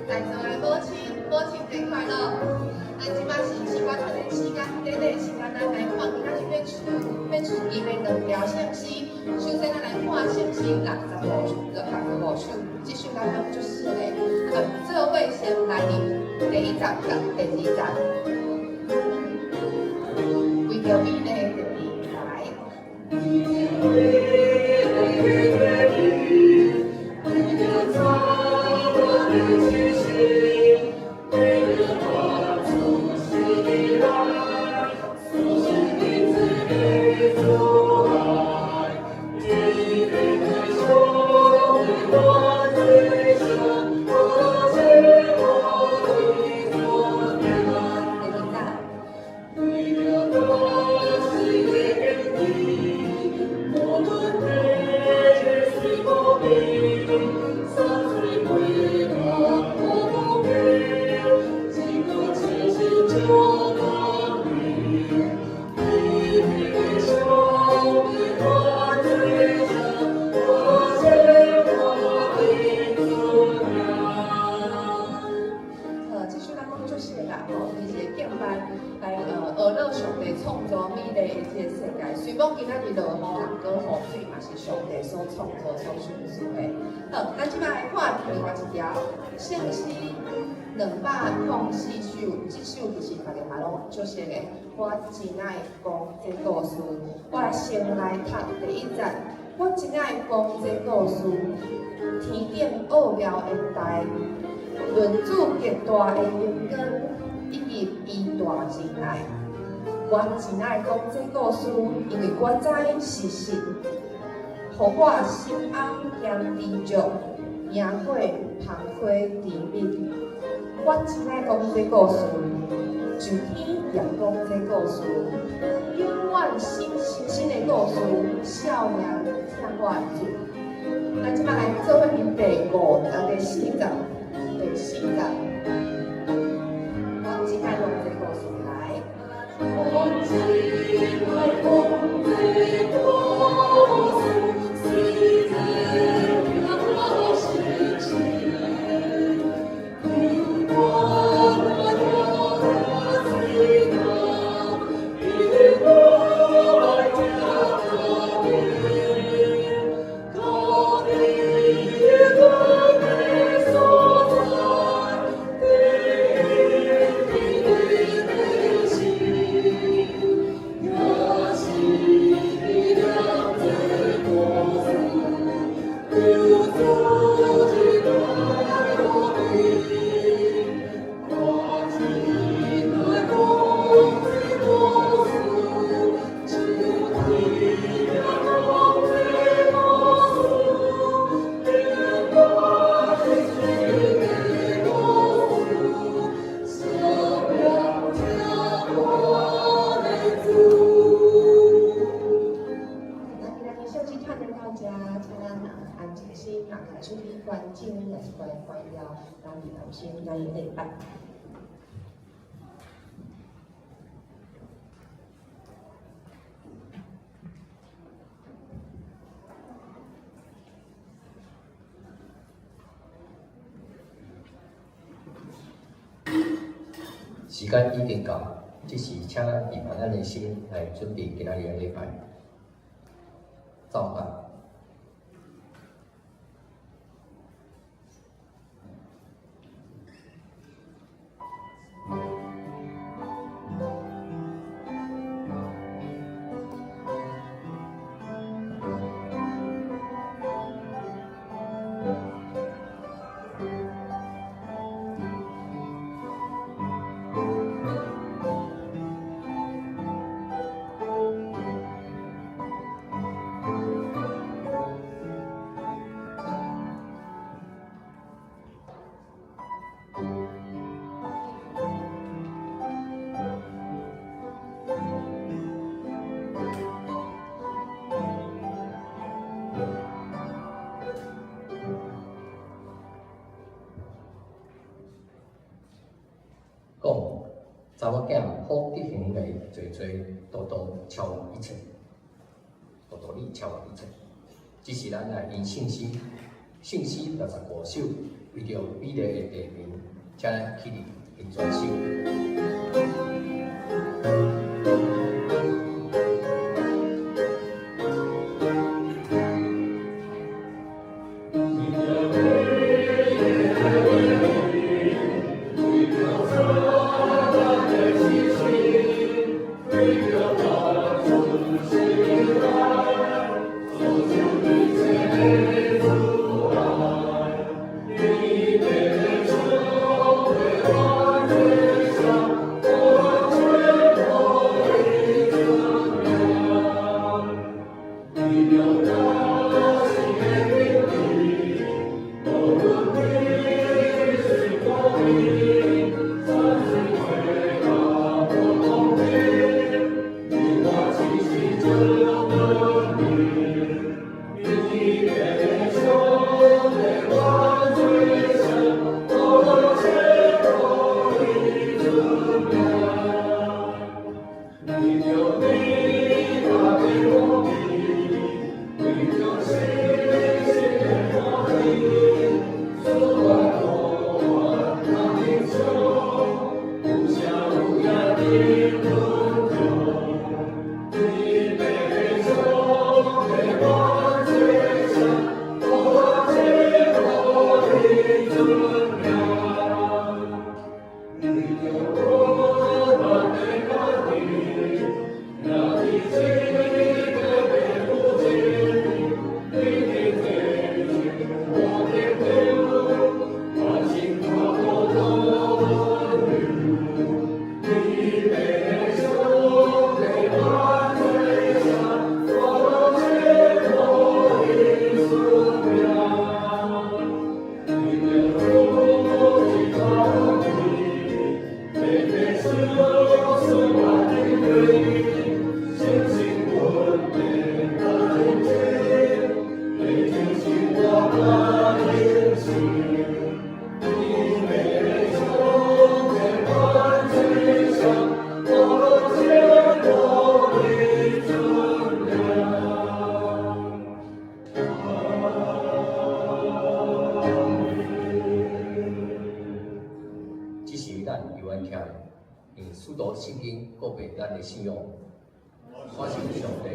在座的母親，母親節快樂！咱這擺是時間趁時間，短短的時間，咱來看今仔日欲欲出印的兩條聖詩。首先，咱來看聖詩65首，65首，這首咱攏足熟的。做伙先來念第一節佮第二節。為著美麗的未來。第二節。好，這首咱攏足熟啦吼，伊是一個敬拜來學樂上帝創造美麗的這個世界。雖罔今仔日落雨，毋過雨水嘛是上帝所創造、所賞賜的。好，咱這擺來看另外一條聖詩204首，這首其實大家嘛攏足熟的。我真愛講這故事，我來先來讀第一節。我真愛講這故事，天頂奧妙的代，論主極大的榮光，以及伊大仁愛。我真愛講這故事，因為我知是實，予我心安兼知足，贏過芳花甜蜜。我真愛講這故事，上天也講這故事，永遠新新新的故事，少年疼我的主。咱這擺來做伙念第五、第四節，第四節。我真愛講這故事來。我真愛講這故事，雖然我失志，有我我的水沟，比我愛疼你，到你的所在，你的心，也是念這故事，留住一段路的。我真愛講這故事，就天也講這故事，永遠是的故事，少年疼我的主。咱今仔日聖詩讀到這，請咱安靜心，打開手機關靜，也是關關了，咱佇同心來禮拜。時間已經到，這時請咱預備咱的心來準備今仔日的禮拜。奏樂。講，查某囝好吉行的濟濟多多超越一切，多多你超越一切。只是咱來引聖詩，聖詩65首，為著美麗的地名，請咱起立，行全守。這時咱猶原徛，用使徒信經告白咱的信仰。我信上帝，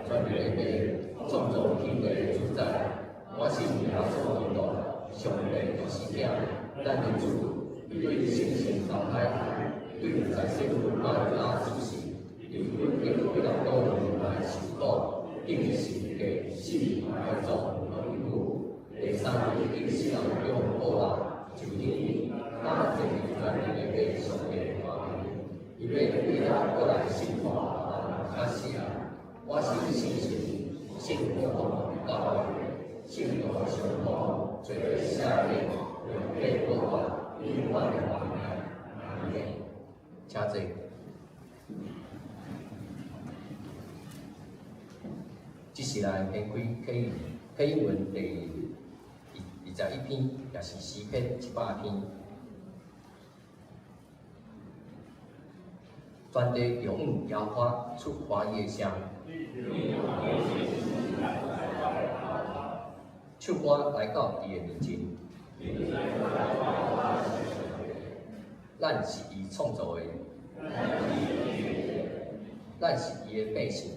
全能的父，創造天地的主宰。我信耶穌基督，上帝獨生子，咱的主，伊對聖神投胎，對在聖母瑪利亞出世，受本篤彼拉多來受苦，釘十字架，死埋葬，落地獄，第三日經死人中復活，就天，咱坐佇全能的父上帝右邊，伊欲對遐過來審判活人佮死人。我信聖神，信普通教會，聖徒相通，罪赦免，肉體復活，永遠的活命。阿們。請坐。這時來掀開啟英啟英文第21篇，也是詩篇100篇。全地仰望耶和華出歡喜的聲，唱歌來到伊的面前。咱是伊創造的，咱是伊的百姓，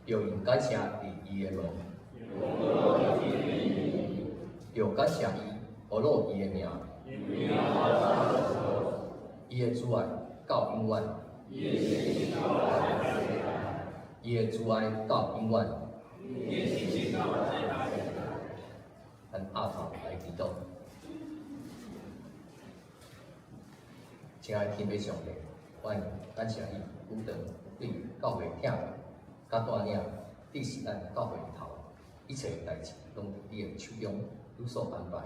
著用感謝佇伊的門，著感謝伊，呵咾伊的名。伊的慈愛到永遠，伊的慈愛到永遠。咱阿頭來祈禱，親愛天父上帝，我感謝你，主長對教會疼佮帶領，你是咱教會的頭，一切代誌攏佇你的手中，有所安排。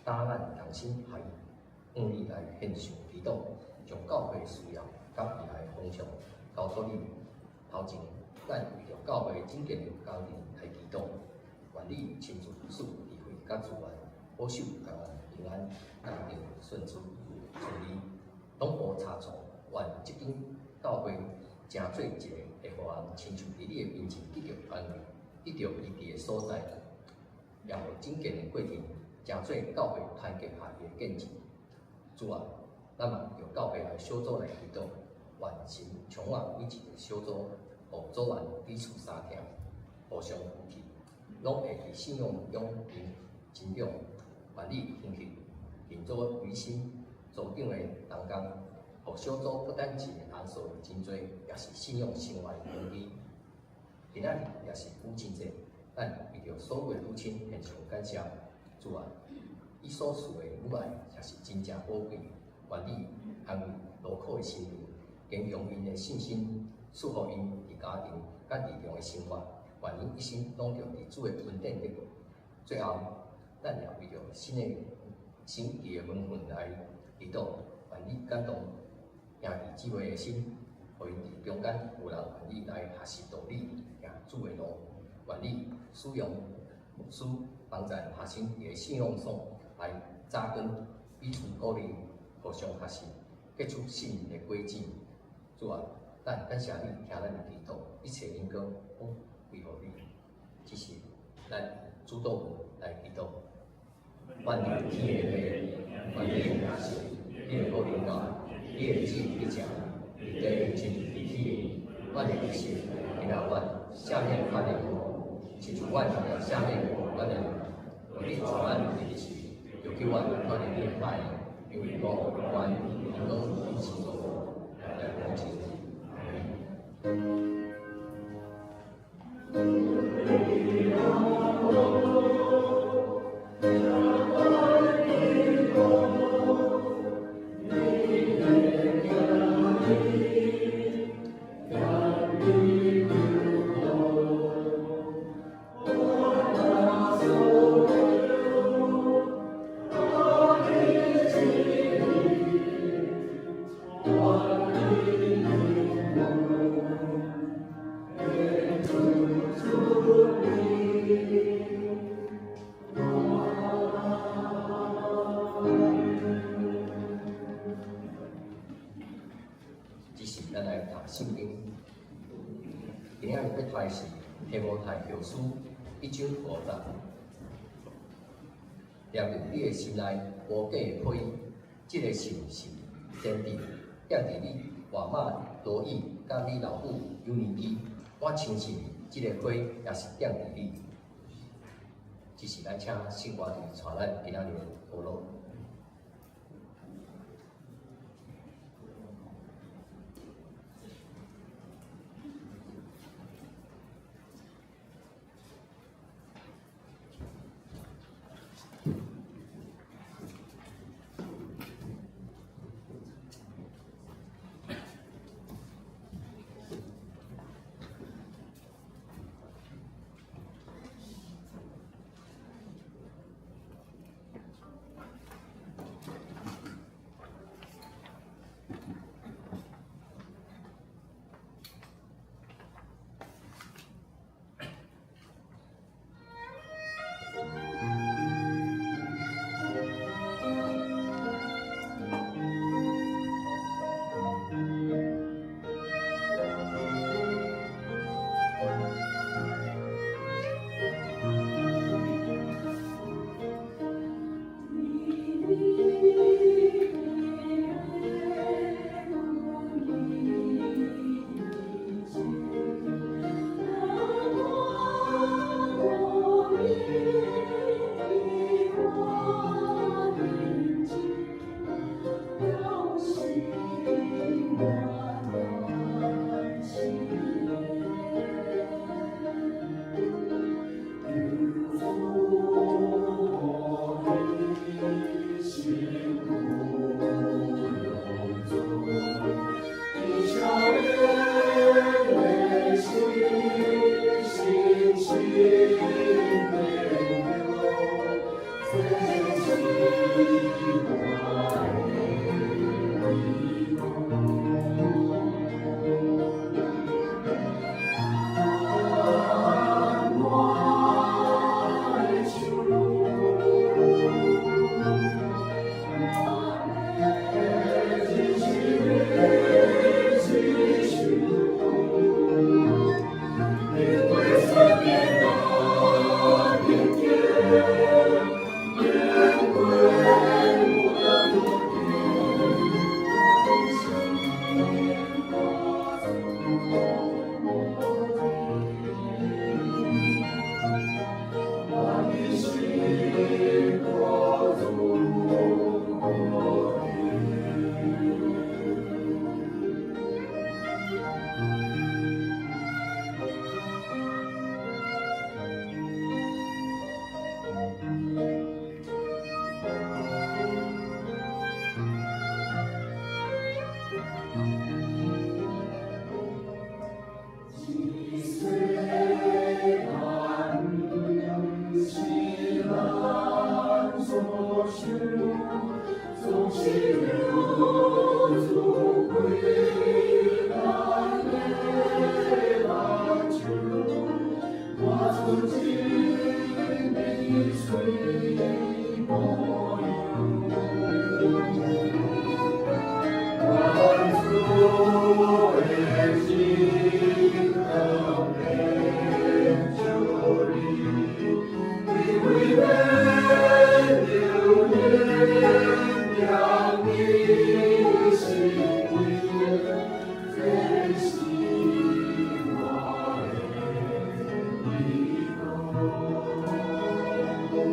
搭咱同心合意，向你來獻上祈禱，將教會需要佮未來方向交託你頭前。咱為著教會整件的工程來祈禱，願你親自賜智慧佮資源，保守共咱平安、安定、順遂、順利，攏無差錯。願這間教會成做一个會予人親像佇你的面前得著安慰、得著醫治的所在。也予整建的过程成做教會團結合一的見證。主啊，咱嘛為著教會的小組來祈禱，願神充滿每一个小組，予組員彼此相疼，互相扶持，攏會佇信仰中成長，願你興起群組於心組長的同工，予小組不單止人數真濟，也是信仰生活的根基。今仔日也是母親節，咱為著所有的母親獻上感謝。主啊，你所賜的母愛也是真正寶貴，願你安慰勞苦的心靈，堅強𪜶的信心，賜予𪜶佇家庭佮日常的生活，願𪜶一生攏著佇主的恩典得過。最後，咱也為著新的新奇的門份來祈禱，願你感動兄弟姊妹的心，予𪜶佇中間有人願意來學習道理，行主的路，願你使用牧師幫助學生佇个信仰上來紮根，彼此鼓勵，互相學習，結出聖靈的果子。主啊，咱感謝你聽咱的祈禱，一切榮光攏歸予你。這是咱主禱文來祈禱。萬有天的父，願你的名聖，你的國臨到，你的旨意成，佇地親佇天。阮的日食，予阮，赦免阮的過，親像阮也赦免阮的人。予你帶阮入時，就救阮脫離你的歹，因為國、權、榮光永世做來來永世。這時咱來讀聖經，今仔日欲讀的是提摩太後書一章五節。掠入你的心內無假的批，這个信是真佇，踮佇你外媽羅以佮你老母友尼基，我相信這个批也是踮佇你。這是咱請聖歌隊帶咱今仔日的學路。總是留住歸咱的目睭，活出真美水模樣。願主的心恩典祝你，因為免留戀，讓你心意，這是我的祈禱。牽主的手，照主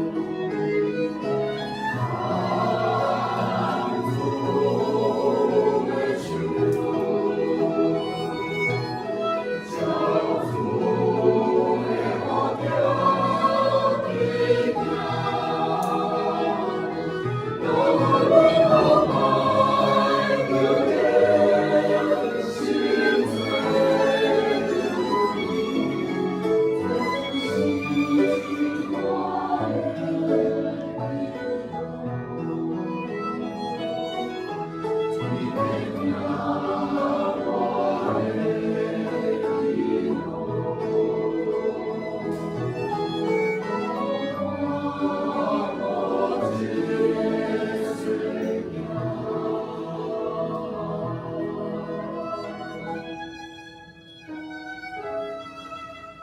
的福中去行，路路迈着心做你，這是我的祈禱。做你聽我的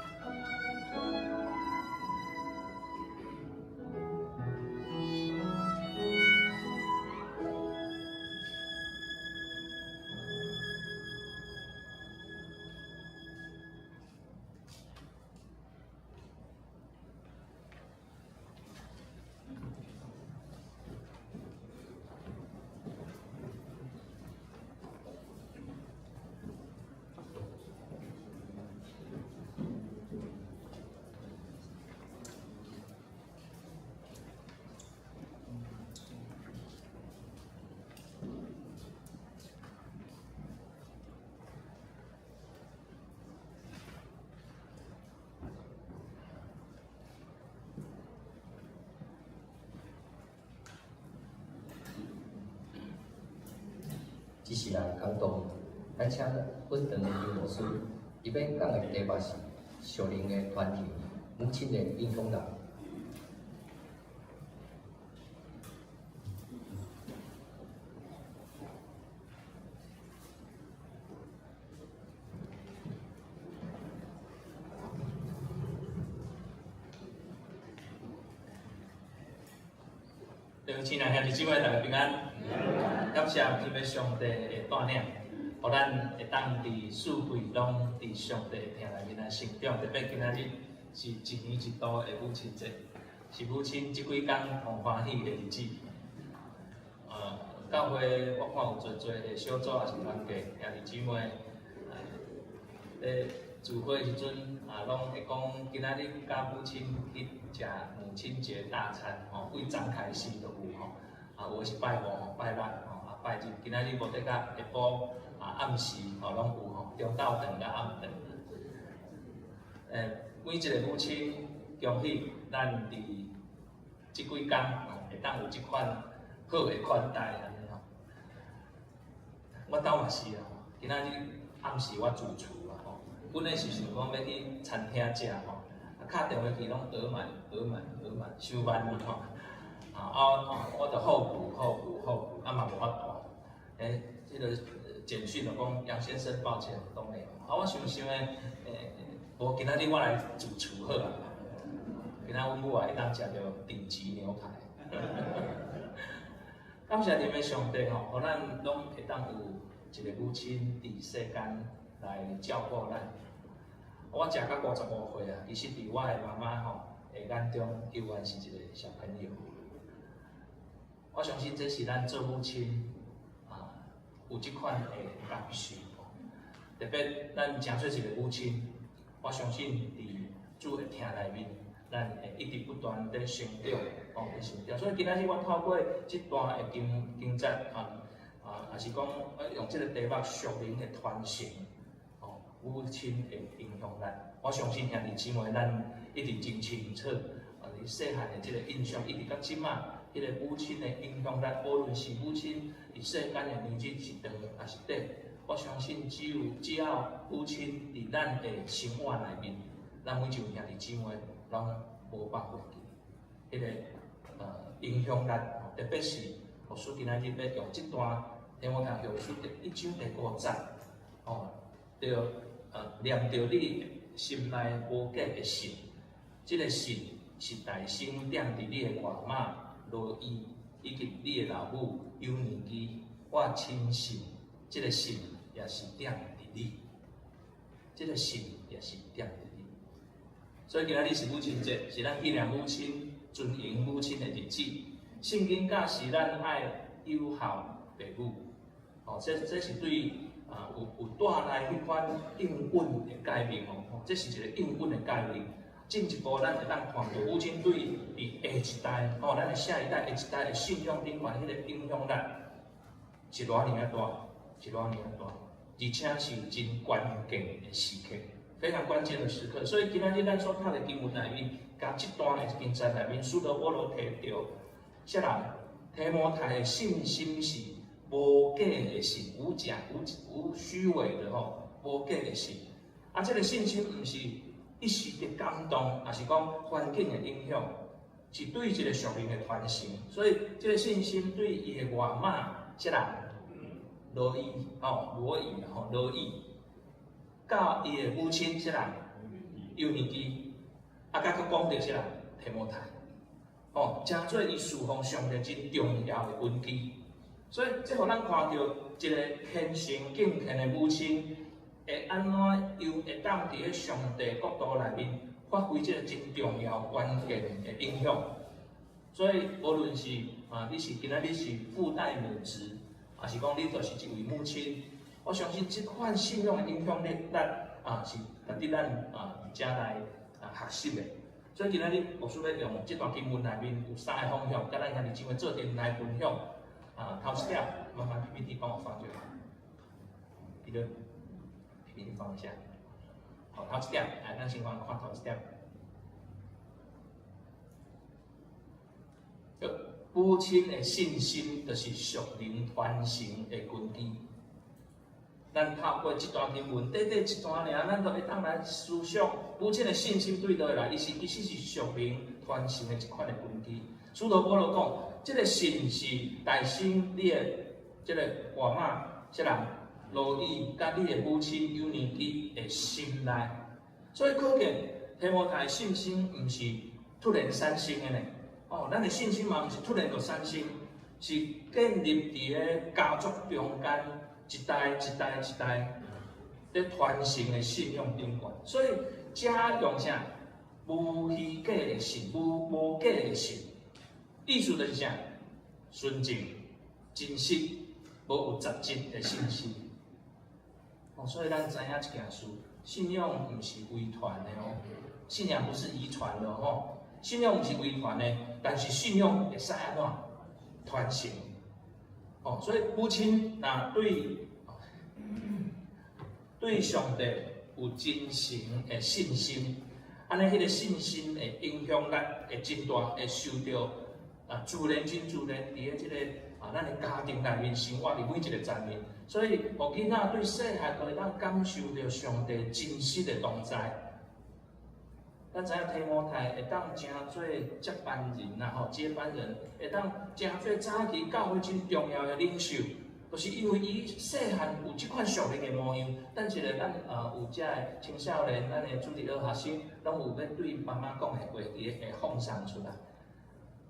祈禱。看我這生命。這是來講道，咱請本堂的劉牧師，伊欲講的題目是屬靈的傳承，母親的影響力。對，親愛兄弟姊妹，大家平安。感謝天父上帝的帶領，予咱會當佇四季攏佇上帝的疼內面來成長。特別今仔日是一年一度的母親節，是母親這幾工上歡喜的日子。教會我看有濟濟的小組，也是團契兄弟姊妹，咧聚會時陣啊，攏會講今仔日佮母親去食母親節大餐，吼，對昨開始就有吼。啊，有的是拜五吼，拜六吼，啊拜日，今仔日無得甲下晡啊暗時吼攏有吼，中晝頓佮暗頓。每一個母親，恭喜咱佇這幾工會當有這款好的款待按呢吼。我兜嘛是啊，今仔日暗時我主廚啊吼，本來是想講欲去餐廳食吼，啊敲電話去攏額滿額滿額滿，傷慢去吼。啊，我就候補候補候補，啊嘛無法度。這個簡訊就講楊先生抱歉都沒有。啊，我想想的，無今仔日我來主廚好啊。今仔阮母也會當食著頂級牛排。感謝天父上帝吼，予咱攏會當有一個母親佇世間來照顧咱。我食到55歲啊，其實佇我的媽媽吼的眼中，猶原是一個小朋友。我相信這是咱做母親啊，有這款的感受。特別咱成做一個母親，我相信佇主的疼內面，咱會一直不斷佇成長，哦，佇成長。所以今仔日我透過這段的經經節啊，啊，也是講用這個題目屬靈的傳承，哦，母親的影響力。我相信兄弟姊妹，咱一直真清楚，啊，佇細漢的這個印象，一直到這馬。彼个母親的影響力，無論是母親佇世間的年日是長抑是短，我相信只有只要母親佇咱的生活內面，咱每一位兄弟姊妹攏無法忘記彼個影響力，特別是牧師今仔日欲用這段提摩太後書第一章第五節，哦，著念著你心內無假的信，這個信是代先踮佇你的外媽羅以以及你的老母友尼基，我深信這個信也是踮佇你，這個信也是踮佇你。所以今仔日是母親節，是咱紀念母親、尊榮母親的日子。聖經教示咱愛友好父母，哦，這是對啊有帶來彼款應允的誡命哦，這是一個應允的誡命。進一步，咱會當看著母親對佇下一代，哦，咱的下一代、下一代的信仰頂懸彼個影響力是偌爾仔大，是偌爾仔大，而且是真關鍵的時刻，非常關鍵的時刻。所以今仔日咱所讀的經文內面，共這段的經節內面，使徒保羅提著，啥人？提摩太的信心是無假的信，無假無虛偽的吼，無假的信。啊，這個信心毋是一時的感動，抑是講環境的影響，是對一個屬靈的傳承。所以，這個信心對伊的外媽，啥人？羅以吼，羅以吼，羅以，佮伊的母親啥人？友尼基，啊，佮閣講著啥人？提摩太，吼，成做伊侍奉上帝真重要的根基。所以，這予咱看著一個虔誠敬虔的母親，會按怎樣會當佇咧上帝國度內面發揮這個真重要關鍵的影響。所以，無論是啊，你是今仔日是父代母職，抑是講你就是一位母親，我相信這款信仰的影響力，咱啊是值得咱啊佇遮來啊學習的。所以今仔日牧師欲用這段經文內面有三個方向，佮咱兄弟姊妹做陣來分享。啊，頭一點，麻煩 PPT 幫我放就好。彼得，PPT 放一下。好，頭一點，來，咱先看看頭一點。母親的信心就是屬靈傳承的根基。咱透過這段經文，短短一段爾，咱就會當來思想母親的信心對佗位來，伊是其實是屬靈傳承的一款的根基。使徒保羅講，這個信是代先你的這個外媽，啥人羅以佮你的母親友尼基的心內，所以可見提摩太的信心毋是突然產生的呢。哦，咱的信心嘛毋是突然就產生，是建立佇咧家族中間一代一代一代咧傳承的信仰頂懸。所以遮用啥？無虛假的信，無假的信。意思就是啥？純正、真實、無有雜質的信心。哦，所以咱知影一件事，信仰毋是遺傳的哦，信仰不是遺傳的吼，信仰毋是遺傳的，但是信仰會使按怎傳承？哦，所以母親若對上帝有真誠的信心，按呢彼個信心的影響力會真大，會受著。啊，自然真自然，佇咧這個啊，咱的家庭內面生活佇每一個層面，所以，予囡仔對細漢就會當感受著上帝真實的同在。咱知影提摩太會當成做接班人啊，吼，接班人會當成做早期教會真重要的領袖，就是因為伊細漢有這款屬靈的模樣。等一下咱有遮的青少年，咱的主日學學生，攏有欲對媽媽講的話，伊會放送出來。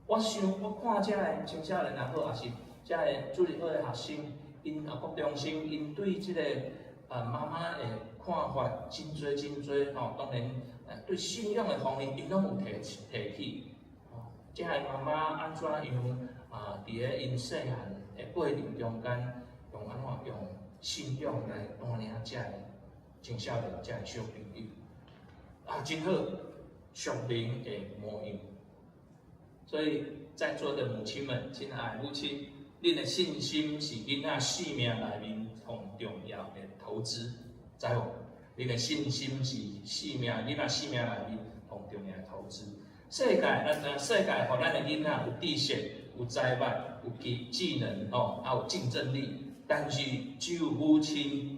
我想，我看遮的青少年也好，抑是遮的主日學的學生，𪜶啊國中生，𪜶對這個媽媽的看法真濟真濟吼。當然，對信仰的方面，𪜶攏有提起。吼，遮的媽媽按怎樣啊？佇咧𪜶細漢的過程中間，用按怎用信仰來帶領遮的青少年、遮的小朋友，啊，真好，屬靈的模樣。所以在座的母親們，親愛的母親，恁的信心是囡仔生命內面上重要的投資，知無？恁的信心是生命囡仔生命內面上重要的投資。世界，咱知影世界予咱的囡仔有知識、有有才捌，有技能吼，也有競爭力，但是只有母親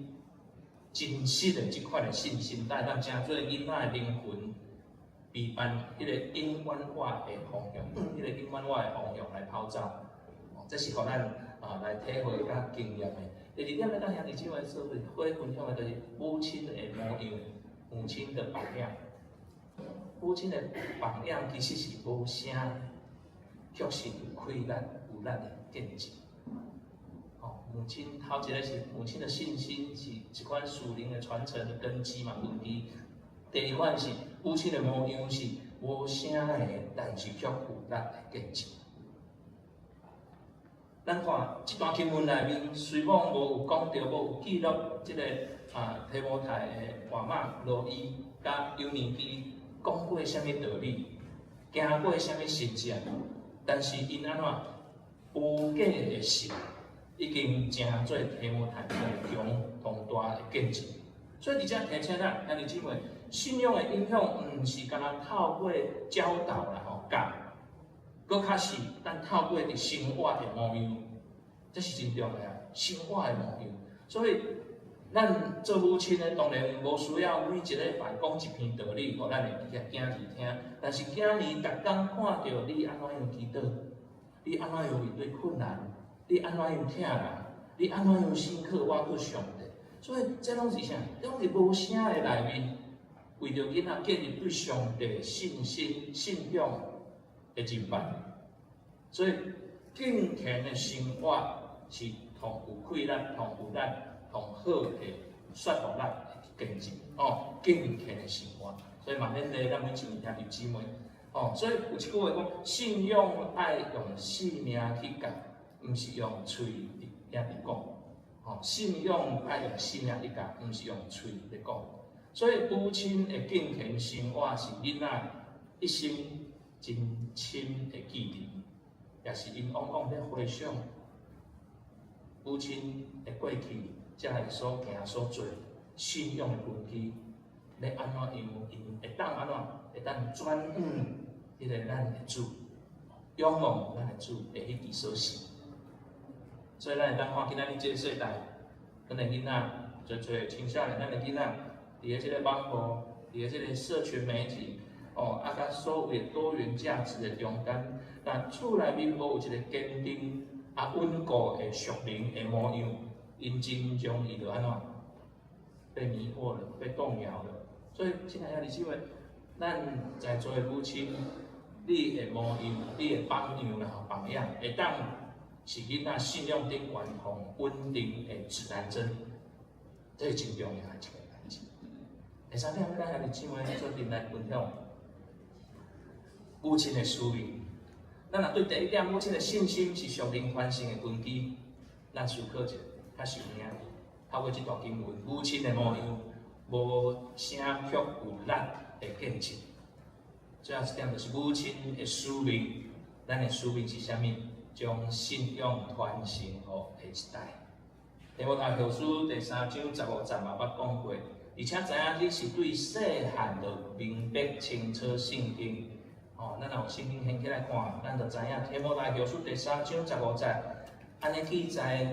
真實的這款的信心，才會當成做囡仔的靈魂，陪伴彼个永遠我的方向，彼个永遠我的方向來跑走。哦，這是予咱啊來體會佮經驗的。第二點，欲佮兄弟姊妹做伙分享的，就是母親的模樣，母親的榜樣。母親的榜樣其實是無聲，卻是有氣力、有力的見證。哦，母親頭一个是母親的信心是一款屬靈的傳承的根基嘛，根基。第二款是母親的模樣是無聲的，但是卻有力的見證。咱看這段經文內面，雖罔無有講著，無有記錄這个啊提摩太的外媽羅伊佮友尼基講過啥物道理，行過啥物神跡，但是𪜶按怎無假的信，已經成做提摩太同強同大的見證。所以佇遮提醒咱兄弟姊妹，信仰的影響毋是干焦透過教導啦吼教，閣較是咱透過佇生活的模樣，這是真重要，生活的模樣。所以咱做母親的，當然無需要每一禮拜講一篇道理，予咱的囝兒聽。但是囝兒逐工看著你按怎樣祈禱，你按怎樣面對困難，你按怎樣疼人，你按怎樣信靠倚靠上帝。所以這攏是啥？這攏是無聲的內面，為著囡仔建立對上帝信心、信仰的認捌。所以敬虔的生活是同有氣力、同有力、同好的說服力的見證哦。敬虔的生活，所以嘛，勉勵咱每一位兄弟姊妹哦。所以有一句話講：信仰愛用性命去教，毋是用喙佇遐佇講。哦，信仰愛用性命去教，毋是用喙來講。所以母親的敬虔生活是囡仔一生真深的記憶，也是𪜶往往咧回想母親的過去，才會所行所做信仰的根基，咧按怎樣，𪜶會當按怎會當轉往彼个咱的主，仰望咱的主會彼其所信。所以咱會當看今仔日這个世代，咱的囡仔，濟濟青少年，咱的囡仔，佇咧這个網路，佇咧這个社群媒體，哦，啊，佮所謂多元價值的中間，若厝內面無有一个堅定啊穩固的屬靈的模樣，𪜶真容易就按怎被迷惑了，被動搖了。所以，親愛的兄弟姊妹，咱在座的母親，你的模樣，你的榜樣啦，榜樣，會當是囡仔信仰頂懸同穩定的指南針，這是真重要的一個代誌。第三點，咱兄弟姊妹做陣來分享母親的使命。咱若對第一點，母親的信心是屬靈傳承的根基，咱思考一下，較實有影。透過這段經文，母親的模樣，無聲卻有力的見證。最後一點就是母親的使命，咱的使命是啥物？將信仰傳承予下一代。提摩太後書第三章十五節嘛捌講過，而且知影你是對細漢就明白清楚聖經。哦，咱若有聖經掀起來看，咱就知影提摩太後書第三章十五節，按呢記載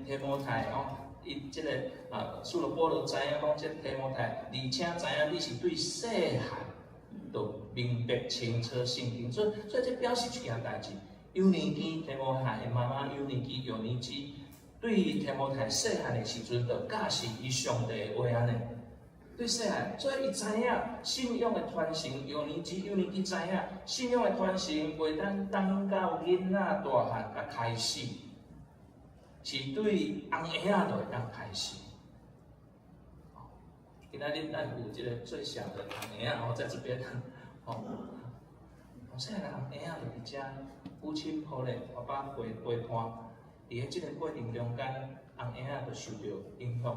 提摩太哦，伊這个啊，使徒保羅知影講，這提摩太，而且知影你是對細漢就明白清楚聖經，所以這表示一件代誌。友尼基提摩太的媽媽友尼基友尼基對提摩太細漢的時陣，就教示伊上帝的話按呢。對細漢，所以伊知影信仰的傳承，友尼基友尼基知影信仰的傳承，袂當等到囡仔大漢才開始，是對紅嬰仔就會當開始。今仔日咱有一個最小的紅嬰仔哦，在這邊，吼，細漢紅嬰仔就佇遮，母親抱咧，爸爸陪伴，佇咧這個過程中間，紅嬰仔就受著影響。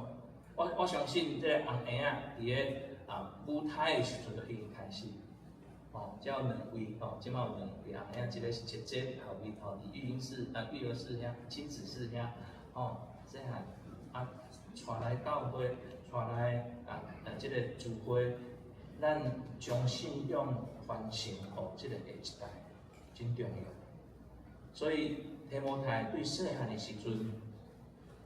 我相信這个紅嬰仔佇咧啊母胎的時陣就已經開始，哦，這有兩位吼，這馬有兩位紅嬰仔，一個是姐姐後面吼，佇育嬰室啊育兒室遐，親子室遐，吼，細漢啊，帶來教會，帶來啊這个聚會，咱將信仰傳承予這个下一代，真重要。所以提摩太對細漢的時陣，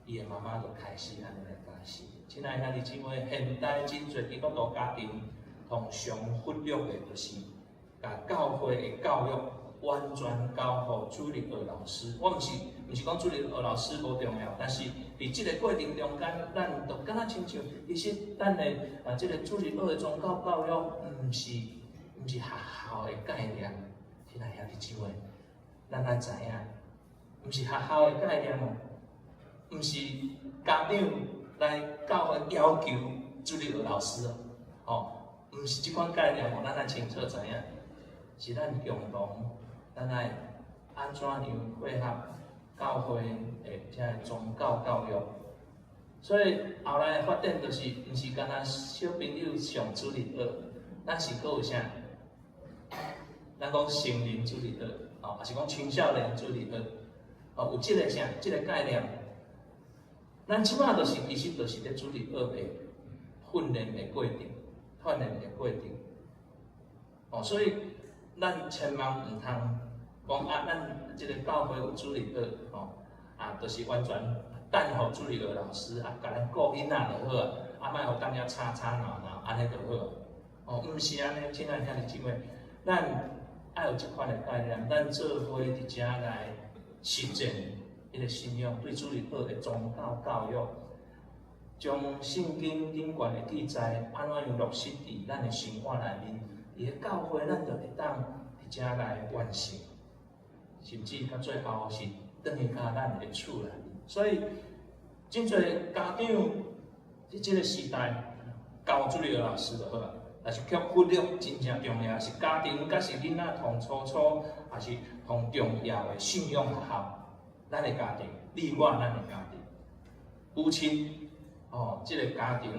伊的媽媽就開始按呢來教示。親愛兄弟姊妹，現代真濟基督徒家庭通常忽略的，就是共教會的教育完全交予主日學老師。我毋是講主日學老師無重要，但是佇這个過程中間，咱就敢若親像，其實咱的啊這个主日學的宗教教育，毋是學校的概念。親愛兄弟姊妹，咱愛知影，毋是學校的概念哦，毋是家長來教會要求主日學老師哦，吼，毋是這款概念哦，咱愛清楚知影，是咱共同，咱愛按怎樣配合教會的這个宗教教育。所以後來的發展就是，毋是干焦小朋友上主日學，咱是閣有啥？咱講成人主日學，吼，抑是講青少年主日學，哦，有這个啥？這个概念。咱這擺就是其實就是咧主日學的訓練的過程，訓練的過程。哦，所以咱千萬毋通講啊，咱這个教會有主日學，吼，啊，就是完全等予主日學老師啊，共咱顧囡仔就好啊，啊，莫予當遐吵吵鬧鬧，按呢就好。哦，毋是按呢，親愛兄弟姊妹，咱愛有這款的概念，咱做伙佇遮來實踐彼个信仰，對主日學的宗教教育，將聖經頂懸的記載，按怎樣落實佇咱的生活內面，佇个教會，咱就會當佇遮來完成，甚至到最後是轉去到咱的厝內面。所以，真濟家長佇這个時代交主日學老師就好啊，但是卻忽略真正重要是家庭，佮是囡仔同初初，也是同重要的信仰學校。咱的家庭，你我咱的家庭，母親哦，這个家庭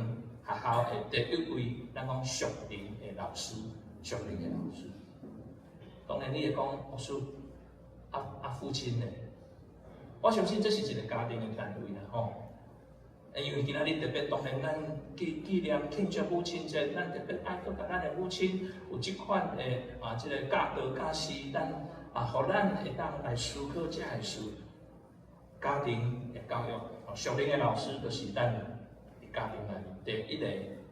學校的第一位，咱講屬靈的老師，屬靈的老師。當然，你會講牧師，啊啊父親呢？我相信這是一个家庭的單位啦，吼。因為今仔日特別，當然咱紀念慶祝母親節，咱特別愛閣共咱的母親有這款的啊，這个教導教示，咱啊，予咱會當來思考這个事。家庭的教育，屬靈的老師就是咱佇家庭內面第一个，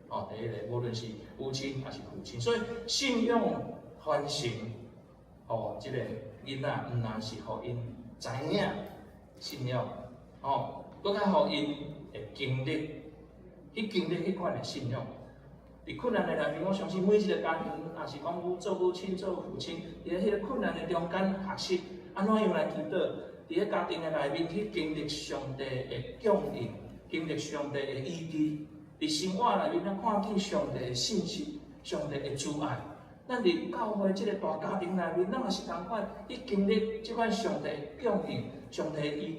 哦，第一个，無論是母親抑是父親，所以信仰傳承，哦，這个囡仔毋但是予𪜶知影信仰，哦，閣較予𪜶會經歷，去經歷彼款的信仰。佇困難的內面，我相信每一个家庭，若是講做母親、做父親，佇彼个困難的中間學習，按怎樣來祈禱？佇个家庭的內面去經歷上帝的供應，經歷上帝的醫治。佇生活內面，咱看見上帝的信實，上帝的慈愛。咱佇教會這个大家庭內面，咱嘛是仝款去經歷這款上帝的供應、上帝的醫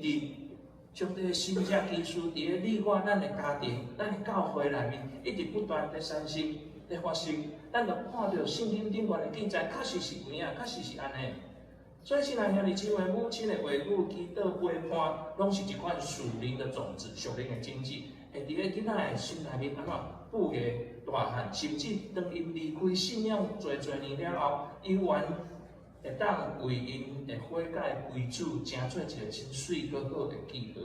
治、上帝的神蹟奇事，佇个你我咱的家庭、咱的教會內面，一直不斷佇產生、佇發生。咱就看著聖經頂懸的記載，確實是有影，確實是按呢。所以，親愛兄弟姊妹，母親的話語、祈禱、陪伴，攏是一款屬靈的種子、屬靈的種子，會佇個囡仔的心內面按怎布下大漢，甚至當𪜶離開信仰濟濟年了後，猶原會當為𪜶的悔改歸主，成做一个真媠閣好的記號。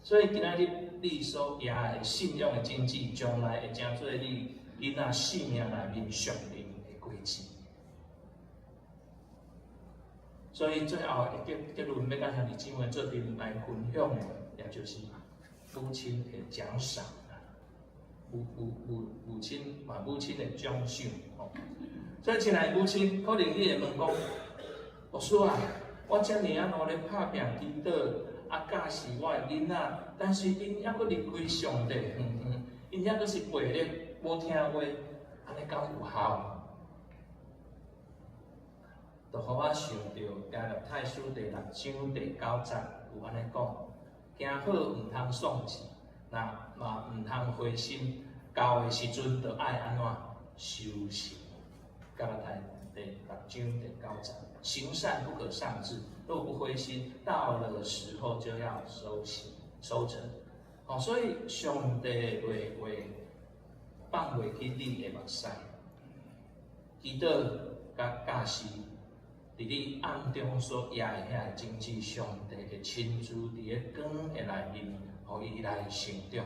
所以今仔日你所掖的信仰的種子，將來會成做你囡仔生命內面屬靈的果子。所以最後的結論，欲共兄弟姊妹做陣來分享的，也就是母親的獎賞啦，母親嘛，母親的獎賞吼。所以親愛的母親，可能你會問講，牧師啊，我遮爾仔努力拍拚祈禱，啊教示我的囡仔，但是𪜶猶閣離開上帝遠遠，𪜶猶閣是背逆，無聽話，按呢敢有效？就予我想著加拉太書第六章第九節有按呢講：行好毋通喪志，若嘛毋通灰心，到的時陣就愛按怎收成。加拉太第六章第九節：行善不可喪志，若不灰心，到了時候就要收成收成。哦，所以上帝的話放袂去你的目屎，祈禱佮教示。佇你暗中所掖的遐个種子，上帝會親自佇个光的內面，予伊來成長。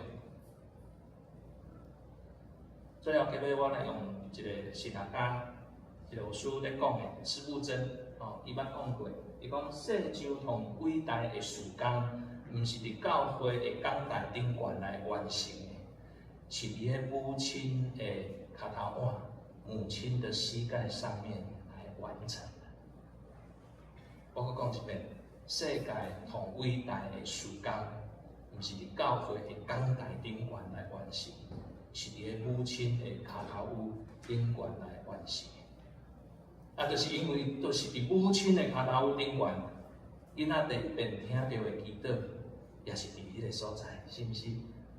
最後，結尾我來用一個神學家、一個老師咧講的，司布真，哦，伊捌講過，伊講世上上偉大的事工，毋是佇教會的講台頂懸來完成的，是佇个母親的跤頭腕、母親的膝蓋上面來完成的。我閣講一遍，世界上偉大的事工，毋是佇教會的講台頂懸來完成，是佇个母親的跤頭趺頂懸來完成的。啊，就是因為，就是佇母親的跤頭趺頂懸，囡仔第一遍聽著的祈禱，也是佇彼个所在，是毋是？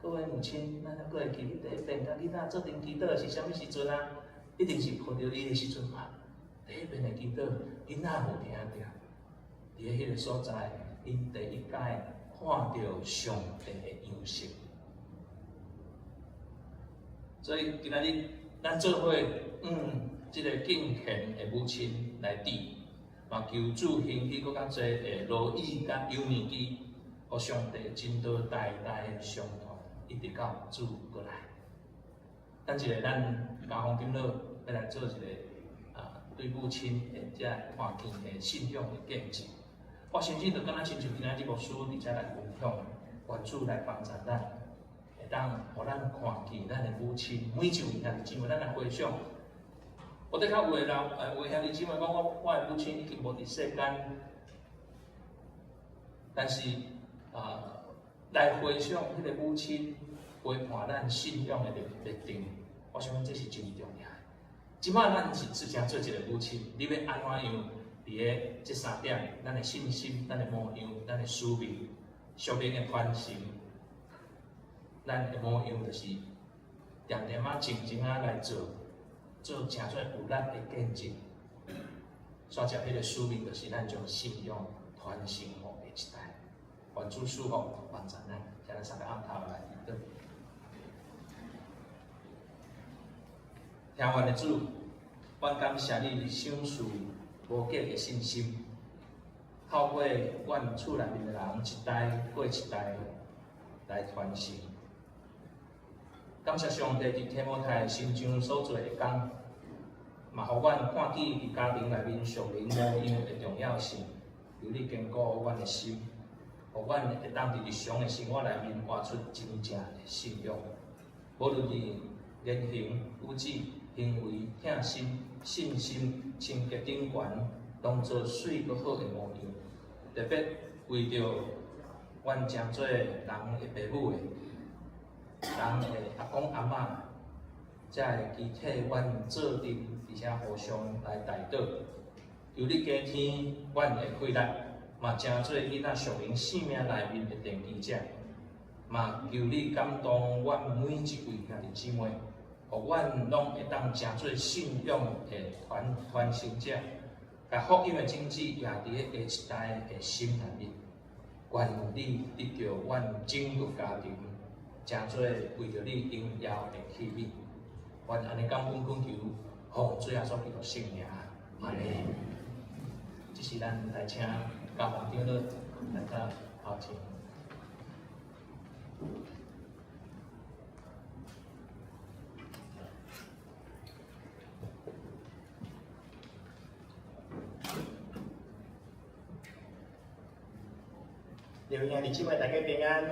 各位母親，咱閣會記得第一遍共囡仔做陣祈禱是啥物時陣啊？一定是抱著伊的時陣嘛。第一遍的祈禱，囡仔有聽著，佇个彼个所在，𪜶第一擺看著上帝的樣式。所以今仔日咱做伙，這个敬虔的母親來致，嘛求主興起閣較濟的羅以佮友尼基，予上帝真道代代相傳，一直到主閣來。等一下，咱家訪長老欲來做一个啊，對母親的這看見的信仰的見證。我相信就敢若親像今仔日牧師佇遮來分享，願主來幫助咱，會當予咱看見咱的母親，每一位兄弟姊妹，咱來回想。有的確有的人，有的兄弟姊妹講我的母親已經無佇世間，但是啊，來回想彼个母親陪伴咱信仰的歷程，我想講這是真重要的。這擺咱是自成做一个母親，你欲按怎樣佇个這三點，咱的信心、咱的模樣、咱的使命、屬靈的傳承，咱的模樣就是恬恬仔、靜靜仔來做。做成做有力的見證，煞接彼个使命，就是咱將信仰傳承予下一代。願主賜福幫助咱，請咱三个尪頭來祈禱。天父的主，阮感謝你賞賜無價的信心，透過阮厝內面的人一代過一代來傳承。感謝上帝佇提摩太身上所做的工，嘛予阮看見佇家庭內面屬靈模樣的重要性。求你堅固阮的心，予阮會當佇日常的生活內面活出真正的信仰。無論佇言行、舉止、行為、疼心、信心、親格頂懸，當做媠閣好的模樣。特別為著阮成做人的爸母的。人的阿公阿嬤，才會期替阮做陣，而且互相來代禱。求你加添阮的氣力，嘛成做囡仔屬靈生命內面的奠基者。嘛求你感動阮每一位兄弟姊妹，予阮攏會當成做信仰的傳傳承者，共福音的種子掖佇个下一代的心內面。願你得著阮整個家庭。成做為著你榮耀的器皿，願按呢感恩懇求，奉主耶穌基督聖名，阿們。這時咱來請家訪長老來到頭前。各位兄弟姊妹，大家平安。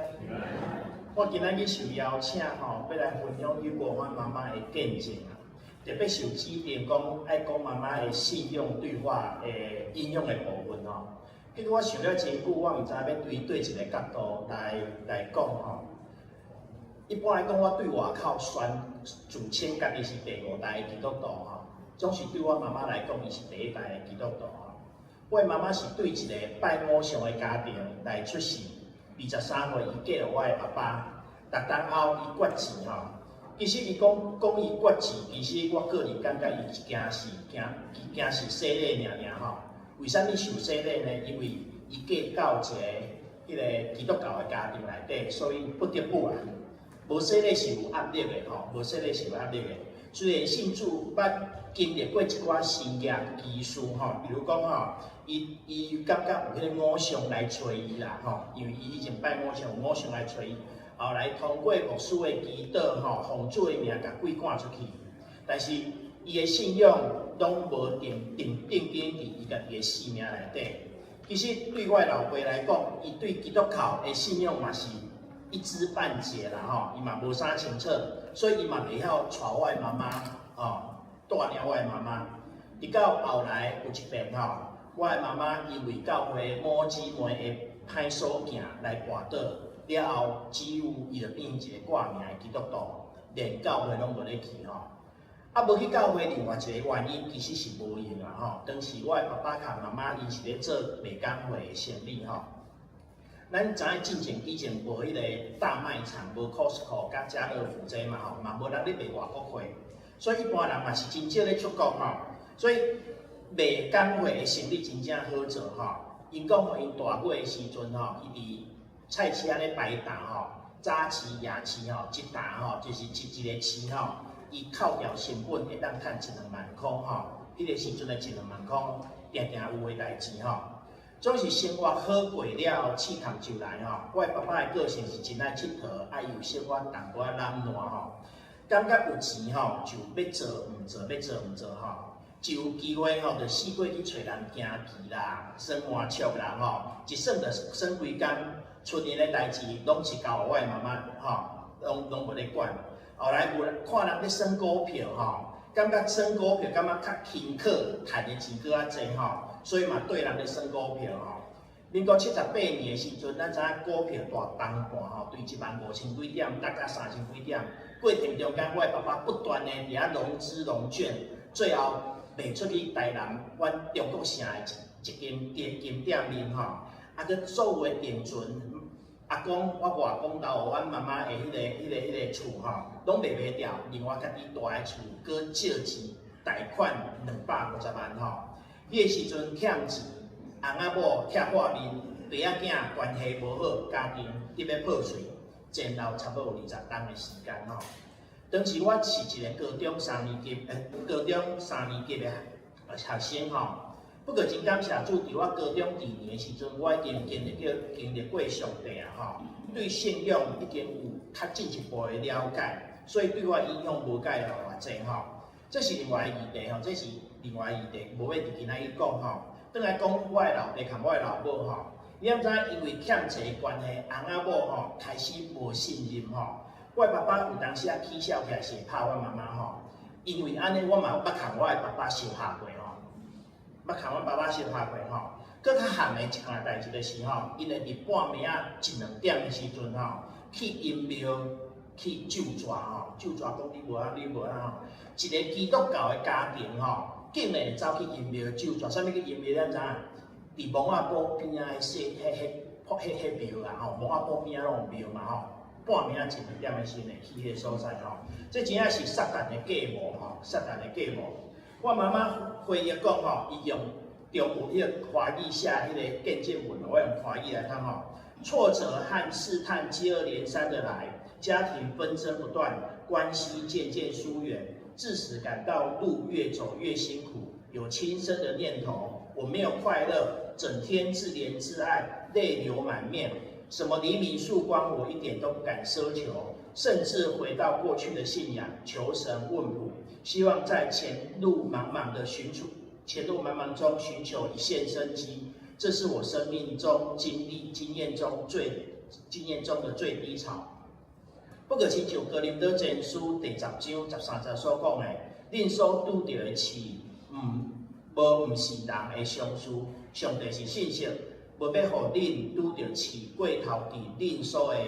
我今仔日受邀請吼，欲來分享有關阮媽媽的見證啊。特別受指定講愛講媽媽的信仰對話的影響的部分吼。結果我想了真久，我毋知欲對佗一个角度來來講吼。一般來講，我對外口宣自稱家己是第五代的基督徒吼，總是對我媽媽來講，伊是第一代的基督徒吼。我的媽媽是對一個拜偶像的家庭來出世，23歲伊嫁予我的阿爸，六冬後伊決志吼。其實伊講講伊決志，其實我個人感覺伊驚是驚，伊驚是洗禮爾爾吼。為啥物受洗禮呢？因為伊嫁到一個彼个基督教的家庭內底，所以不得不啊。無洗禮是有壓力的吼，無洗禮是有壓力的。雖然信主捌經歷過一寡神蹟奇事吼，比如講吼，伊伊感覺有彼個偶像來揣伊啦吼，因為伊以前拜偶像，偶像來揣伊，後來通過牧師的祈禱吼，奉主的名共鬼趕出去，但是伊的信仰攏無定定定根佇伊家己的性命內底。其實對我老爸來講，伊對基督教的信仰嘛是一知半解啦吼，伊嘛無啥清楚，所以伊嘛袂曉帶我的媽媽吼，帶領我的媽媽。直到後來有一遍吼，我的媽媽因為教會某姊妹的歹所行來跋倒，了後幾乎伊就變一個掛名的基督徒，連教會攏無咧去吼。啊，無去教會，另外一個原因其實是無閒啦吼。當時我的爸爸佮媽媽𪜶是咧做麥工貨的生意吼。咱知影進前以前無彼個大賣場，無 Costco 佮家樂福這嘛吼，嘛無人咧賣外國貨，所以一般人嘛是真少咧出國吼。所以賣工貨的生意真正好做吼。𪜶講吼，𪜶大尾的時陣吼，伊佇菜市仔咧擺檔吼，早市夜市吼，一擔吼就是一一個市吼。伊扣掉成本會當趁一兩萬箍吼，彼個時陣的一兩萬箍，定定有的代誌吼。總是生活好過了，試探就來吼。我的爸爸的個性是真愛𨑨迌，啊又小可淡薄仔懶惰吼。感覺有錢吼，就欲做毋做，欲做毋做吼。一有機會吼，就四處去揣人行棋啦、耍麻將啦吼，一耍就耍規工，出年的代誌攏是交予我的媽媽吼，攏攏無咧管。後來有看人咧耍股票吼，感覺耍股票感覺較輕巧，趁的錢閣較濟吼，所以嘛綴人咧耍股票吼。民國78年的時陣，咱知影股票大崩盤吼，對1萬5千幾點，達到3千幾點。過程中間，我的爸爸不斷的佇遐融資融券，最後賣出去台南阮中國城的一一間店金店面吼，啊，閣所有的定存。阿公，我外公留予阮媽媽的彼個、彼個、彼個厝吼，攏賣袂掉，另外家己蹛的厝，閣借錢貸款250萬吼。彼個時陣欠錢，翁仔某拆破面，爸仔囝關係無好，家庭得欲破碎，前後差不多有20冬的時間吼。當時我是一個高中三年級，高中三年級的學生吼。不過真感謝主，佇我高中二年的時陣，我已經經歷過經歷過上帝啊吼，對信仰已經有較進一步的了解，所以對我影響無介偌濟吼。這是另外一個議題吼，這是另外一個議題，無欲佇今仔日講吼。轉來講我的老爸佮我的老母吼，你敢知影？因為欠錢的關係，翁仔某吼開始無信任吼。我的爸爸有當時啊起痟起來是會拍阮媽媽吼，因為按呢，我嘛捌共我的爸爸相拍過吼。捌共阮爸爸相拍過吼，閣較譀的一項代誌就是吼，𪜶會佇半暝仔一兩點的時陣吼，去陰廟去咒詛吼，咒詛講你無啊，你無啊吼。一個基督教的家庭吼，竟然會走去陰廟咒詛，啥物叫陰廟？咱知影？佇墓仔埔邊仔彼彼彼彼彼廟啦吼，墓仔埔邊仔攏有廟嘛吼。半暝仔一兩點的時陣會去彼個所在吼，這真正是撒旦的計謀吼，撒旦的計謀。我媽媽回憶講吼，伊用中有彼個華語寫彼個見證文，我用華語來讀吼。挫折和試探接二連三的來，家庭紛爭不斷，關係漸漸疏遠，致使感到路越走越辛苦，有輕生的念頭。我沒有快樂，整天自憐自愛，淚流滿面。什麼黎明曙光，我一點都不敢奢求，甚至回到過去的信仰，求神問卜，希望在前路茫茫的尋求，前路茫茫中尋求一線生機。這是我生命中經歷經驗中最經驗中的最低潮。不過，親像哥林多前書第10章13節所講的，恁所拄著的試，毋無毋是人的常事，上帝是信實，無欲予恁拄著試過頭佇恁所的，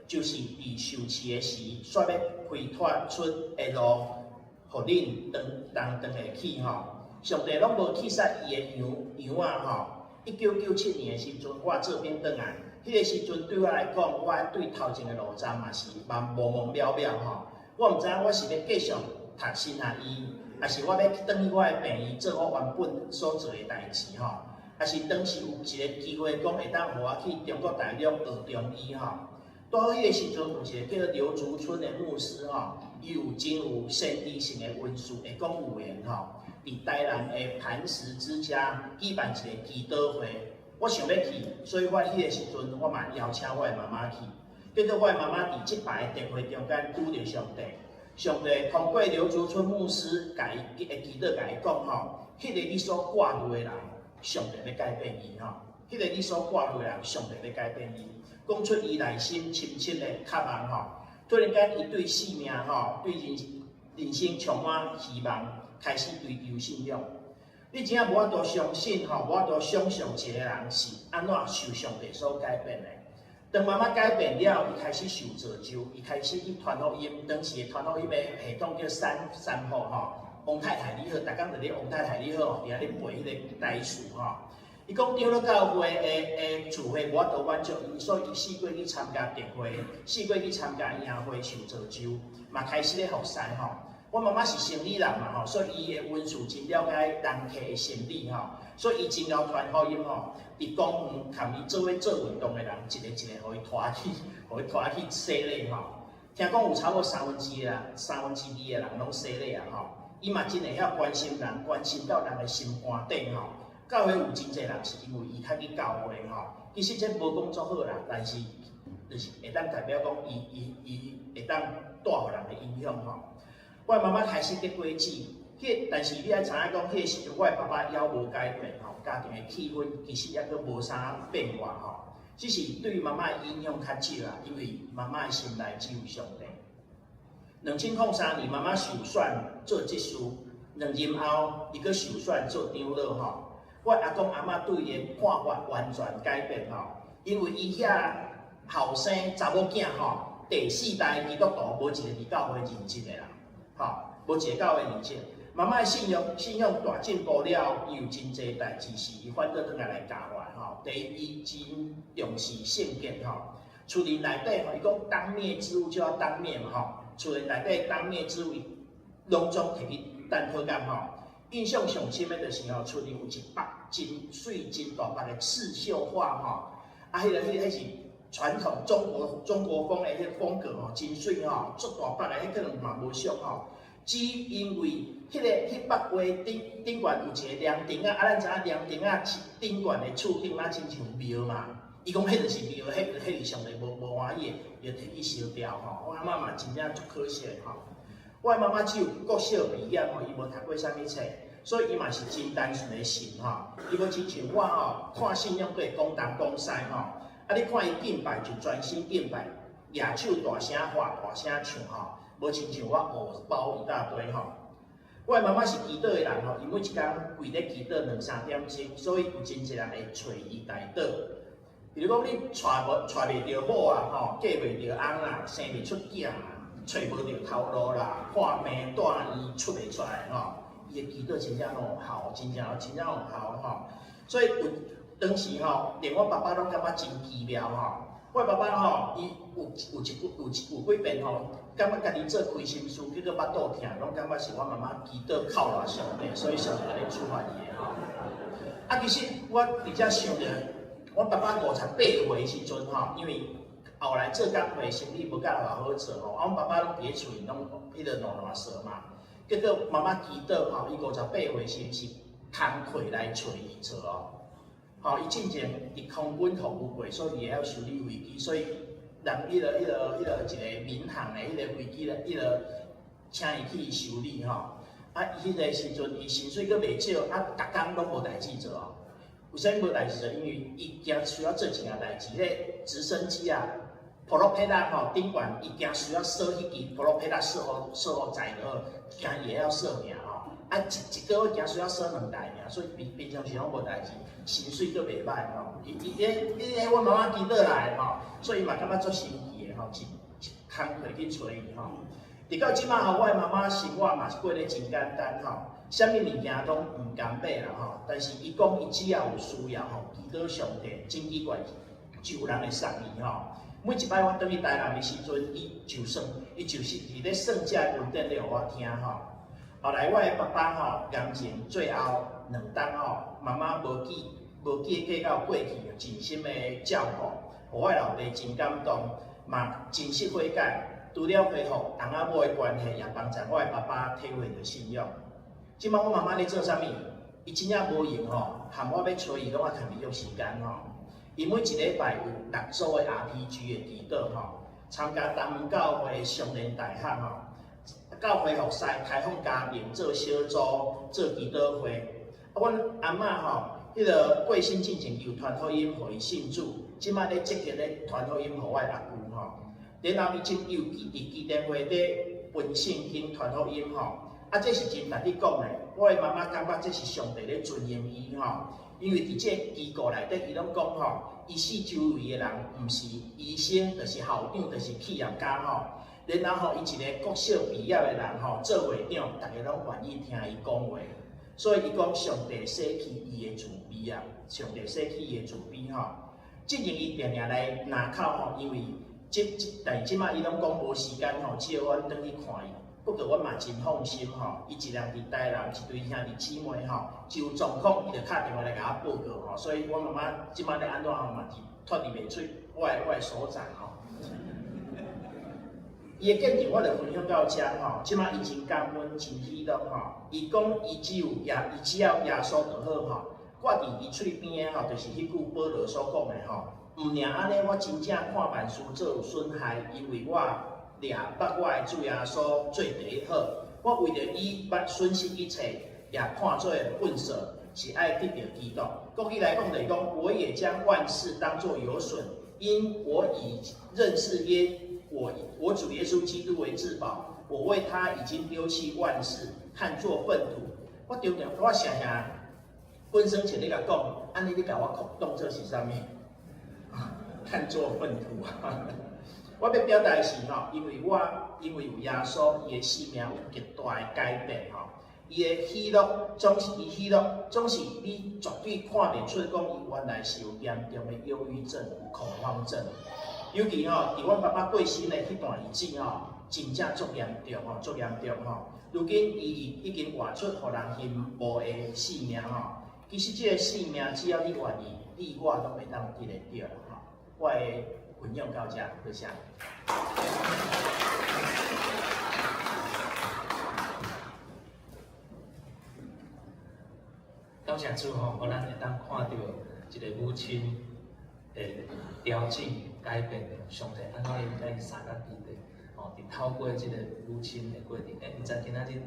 就是佇受試的時，煞欲開拓出的路，予恁當當當會去吼。上帝攏無棄殺伊的羊羊仔吼。1997年的時陣，我做兵轉來，彼個時陣對我來講，我對頭前的路程嘛是茫模模渺渺吼。我毋知影我是欲繼續讀神學院，抑是我欲轉去我的病院做我原本所做的代誌吼。抑是當時有一個機會講會當予我去中國大陸學中醫吼。拄好彼个時陣有一個叫做劉竹春的牧師吼，伊有真有先知性的恩賜，會講預言吼。佇台南的磐石之家舉辦一個祈禱會，我想欲去，所以我彼個時陣我嘛邀請我的媽媽去。結果我的媽媽佇這擺的特會中間拄著上帝，上帝通過劉竹春牧師共伊的祈禱，共伊講吼，彼個你所掛慮的人，上帝欲改變伊吼。彼個你所掛慮的人，上帝欲改變伊。講出伊內心深深的渴望吼，突然間伊對生命吼，對人人生充滿希望，開始追求信仰。你真正無法度相信吼，無法度想像一個人是按怎受上帝所改變的。當媽媽改變了，伊開始受造就，伊開始去傳福音。當時的傳福音的系統叫三三福吼，王太太你好，逐工佇咧王太太你好，佇遐咧背彼個台詞吼。伊講長老教會的聚會無法度滿足伊，所以伊四過去參加特會，四過去參加營會受造就，嘛開始咧服侍吼。我媽媽是心理人嘛吼，所以伊的恩賜真了解人客的心理吼，所以伊真𠢕傳福音吼。佇公園共伊做伙做運動的人，一个一个予伊拖去，予伊拖去洗禮吼。聽講有差不多三分之一啦，三分之二的人攏洗禮啊吼。伊嘛真會曉關心人，關心到人的心肝底吼。教會有真濟人是因為伊較去教會吼，其實這無講足好啦，但是就是會當代表講伊伊伊會當帶予人的影響吼。我媽媽開始得果子，彼但是你愛知影講，彼個時陣我的爸爸猶無改變吼，家庭的氣氛其實猶閣無啥變化吼，只是對媽媽的影響較少啦，因為媽媽的心內只有上帝。2003年，媽媽受選做執事，兩任後，伊閣受選做長老吼。我阿公阿嬤對伊的看法完全改變吼，因為伊遐後生查某囝吼，第四代基督徒無一個佇教會認證的啦，吼，無一個教會認證。媽媽的信仰信仰大進步了，伊有真濟代誌是伊反倒轉來來教我吼。第一，伊真重視聖潔吼，厝裡內底吼，伊講當滅之物就要當滅嘛吼，厝裡內底當滅之物，攏總提去等好工吼。印象上深的就是吼，厝裡有一幅真媠真大幅的刺繡畫吼，啊，彼個彼個彼是傳統中國中國風的彼個風格吼，真媠吼，足大幅的，彼可能嘛無俗吼。只因為彼個彼幅畫頂頂懸有一個涼亭仔，啊，咱知影涼亭仔頂懸的厝頂仔親像廟嘛，伊講彼就是廟，彼彼是上帝無無歡喜的，伊就提去燒掉吼。我阿嬤嘛真正足可惜的吼。我的媽媽只有國小畢業吼，伊無讀過啥物冊，所以伊嘛是真單純的信吼。伊無親像我吼，看信仰對講東講西吼。啊，你看伊敬拜就專心敬拜，舉手大聲喊大聲唱吼，無親像我烏包一大堆吼。我的媽媽是祈禱的人吼，伊每一工跪咧祈禱兩三點鐘，所以有真濟人會揣伊代禱。比如講你娶無娶袂著某啊吼，嫁袂著翁啦，生袂出囝啦，揣無著頭路啦，看病住院出袂出來吼，伊的祈禱真正攏有效，真正真正有效吼。所以有當時吼，連我爸爸攏感覺真奇妙吼。我爸爸吼，伊有有一有有幾遍吼，感覺家己做虧心事，結果腹肚疼，攏感覺是我媽媽祈禱哭賴上帝，所以上帝按呢處罰伊的吼。啊，其實我佇遮想著，我爸爸58歲時陣吼，因為後來做工課生意無甲偌好做吼，啊，阮爸爸攏佇咧厝裡攏彼個亂亂踅嘛。結果媽媽祈禱吼，伊58歲時是工課來揣伊做哦。吼，伊進前佇空軍服務過，所以伊會曉修理飛機，所以人彼個彼個彼個一個民航的彼個飛機咧，彼個請伊去修理吼。啊，伊彼個時陣伊薪水閣袂少，啊，逐工攏無代誌做哦。為啥物無代誌做？因為伊驚需要做一件代誌，彼個直升機啊，プロペラ吼頂懸，伊驚需要鎖彼支プロペラ鎖予鎖予載落，驚伊會曉索命吼。啊，一一個月驚需要鎖兩台爾，所以平平常時攏無代誌，薪水閣袂歹吼。伊伊迄伊彼阮媽媽祈禱來吼，所以伊嘛感覺足神奇的吼，一一工課去揣伊吼。直到這馬吼，我的媽媽生活嘛是過得真簡單吼，啥物物件攏毋敢買啦吼。但是伊講伊只要有需要吼，祈禱上帝，真奇怪，就有人會送伊吼。每一擺我轉去台南的時陣，伊就算伊就是佇咧算這個恩典咧，予我聽吼。後來我的爸爸吼，癌症最後兩冬吼，媽媽無計無計計較過去，盡心的照顧，予我的老爸真感動。嘛真實悔改，除了恢復翁仔某的關係，也幫助我的爸爸體會著信仰。這擺我媽媽咧做啥物？伊真正無閒吼，含我欲揣伊攏愛共伊約時間吼。伊每一禮拜有六組的 RPG 的祈禱吼，參加東門教會的雙聯大學吼，教會服侍開放家庭做小組做祈禱會。啊，阮阿嬤吼，彼个過身進前有傳福音予伊信主，這擺咧積極咧傳福音予我的阿舅吼。然後伊真有佇基甸會咧分聖經傳福音吼。啊，這是真值得講的。我的媽媽感覺這是上帝咧尊榮伊吼，因為佇這個機構內底，伊攏講吼，伊四周圍的人毋是醫生，就是校長，就是企業家吼。然後吼，伊一個國小畢業的人吼，做會長，逐家攏願意聽伊講話。所以伊講上帝洗去伊的自卑啊，上帝洗去伊的自卑吼。之前伊定定來林口吼，因為這但是這擺伊攏講無時間吼，只好阮轉去看伊。不過阮嘛真放心吼，伊一人佇台南，一對兄弟姊妹吼，一有狀況伊就敲電話來共我報告吼，所以阮媽媽這擺咧按怎吼嘛是脫離袂出我的手掌吼。伊的見證我就分享到遮吼，這擺伊真感恩，真喜樂吼。伊講伊只有耶，伊只要耶穌就好吼。掛佇伊喙邊的吼，就是彼句保羅所講的吼。毋爾按呢，我真正看萬事做有損害，因為我掠捌我的主耶穌做第一好。我為著伊捌損失一切，也看做糞掃，是愛得著基督。國語來講就是講，我也將萬事當作有損，因我以認識耶我主耶穌基督為至寶。我為他已經丟棄萬事，看作糞土。我常常我常常本身前咧共講，按呢你共我當做是啥物？看作糞土啊！我欲表達的是吼，因為我因為有耶穌，伊的生命有極大的改變吼。伊的喜樂總是伊喜樂，總是你絕對看袂出講伊原來是有嚴重的憂鬱症、有恐慌症。尤其吼，佇阮爸爸過身的彼段日子吼，真正足嚴重吼，足嚴重吼。如今伊已經活出予人羨慕的生命吼。其實這個生命，只要你願意，你我攏會當得會著啦吼。我的分享到遮，多謝。感謝主吼，予咱會當看著一個母親的調整改變，上帝按怎樣共伊三工基地吼，佇透過這個母親的過程，欸，毋知今仔日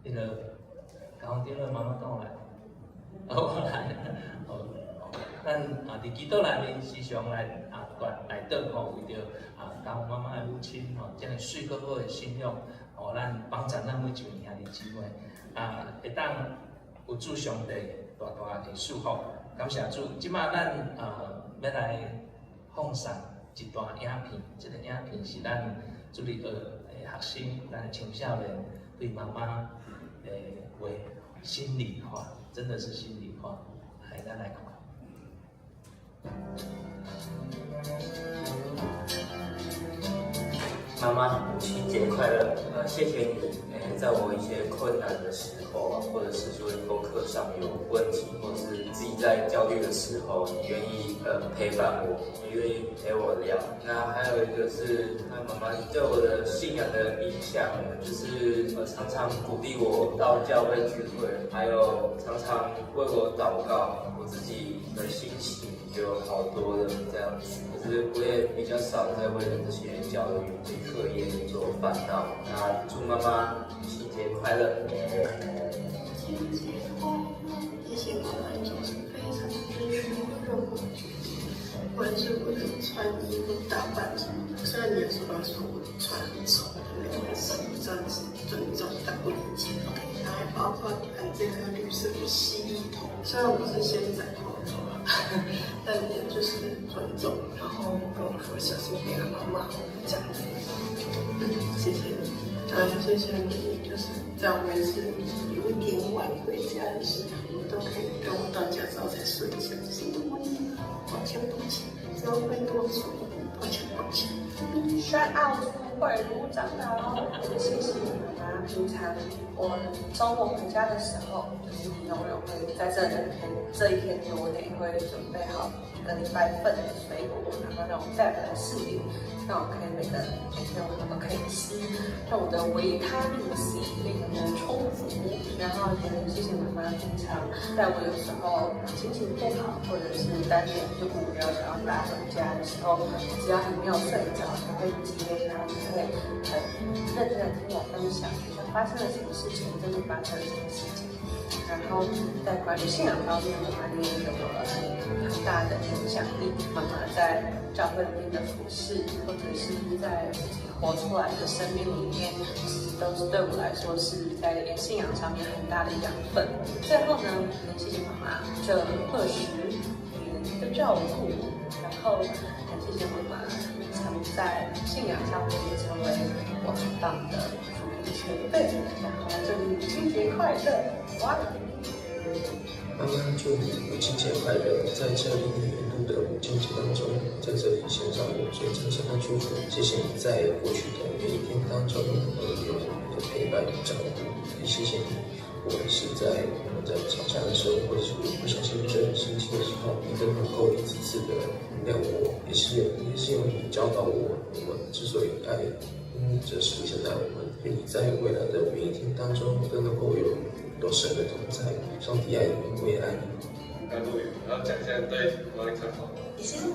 彼个高長老媽媽敢有來？無來，好，咱啊佇祈禱內面時常來啊來禱告，為著啊高媽媽的母親吼，這个媠閣好的信仰，予咱幫助咱每一位兄弟姊妹啊，會當有主上帝大大的祝福，感謝主。這擺咱啊欲來放送一段影片，這个影片是咱主日學的學生，咱的青少年對媽媽的話，心裡話，真的是心裡話，來咱來看。媽媽，母親節快樂！謝謝你，在我一些困難的時候啊，或者是說功課上有問題，或是自己在焦慮的時候，你願意陪伴我，你願意陪我聊。那還有一個是，那媽媽你對我的信仰的影響，就是常常鼓勵我到教會聚會，還有常常為我禱告，我自己的心情就好多了這樣子。可是我也比較少在為了這些焦慮、課業做煩惱。那祝媽媽母親節快樂！母親節快樂！謝謝媽媽總是非常支持我任何決定，不管是我的穿衣服打扮什麼的。雖然你有時候會說我穿很醜，但沒關係，我知道你是尊重但不理解。OK，然後還包括染這顆綠色的蜥蜴頭，雖然我是先染後頭，但也就是尊重，然後跟我說小心別讓媽罵這樣子。謝謝你，謝謝你，就是在我每次有一點晚回家的時候，都可以等我到家之後才睡覺，就是因為抱歉抱歉，之後會多注意，抱歉抱歉。 Shout out 慧茹長老，謝謝你媽媽。平常我們週末回家的時候，就是你永遠會在這兩天這一天多內會準備好一個禮拜份的水果，然後讓我們帶回來士林。讓我可以每天晚上都可以吃，讓我的維他命 C 非常的充足。然後也很謝謝媽媽，平常在我有時候心情不好，或者是單點就無聊想要打回家的時候，只要還沒有睡着，就會接，然後就會很認真的聽我分享學校發生了什麼事情，最近發生了什麼事情。然後在關於信仰方面，媽媽你也給我了很大的影響力。媽媽在教會裡面的服侍，或者是在自己活出來的生命裡面，其實都是對我來說是在信仰上面很大的養分。最後呢，也謝謝媽媽這20年的照顧，然後很謝謝媽媽曾在信仰上面也成為我很棒的屬靈前輩。然後祝你母親節快樂，我愛你。媽媽祝你母親節快樂，在這一年一度的母親節當中，在這裡獻上我最真誠的祝福。謝謝你在過去的每一天當中，有你的陪伴與照顧，也謝謝你，不管是在我們在吵架的時候，或者是我不小心對你生氣的時候，你都能夠一次次的原諒我，也是因為你教導我，我們之所以愛，因着神現在我們，願你在未來的每一天當中都能夠有神的同在，上帝愛你，我也愛你。剛錄音，然後講一下對媽媽的看法。你先講。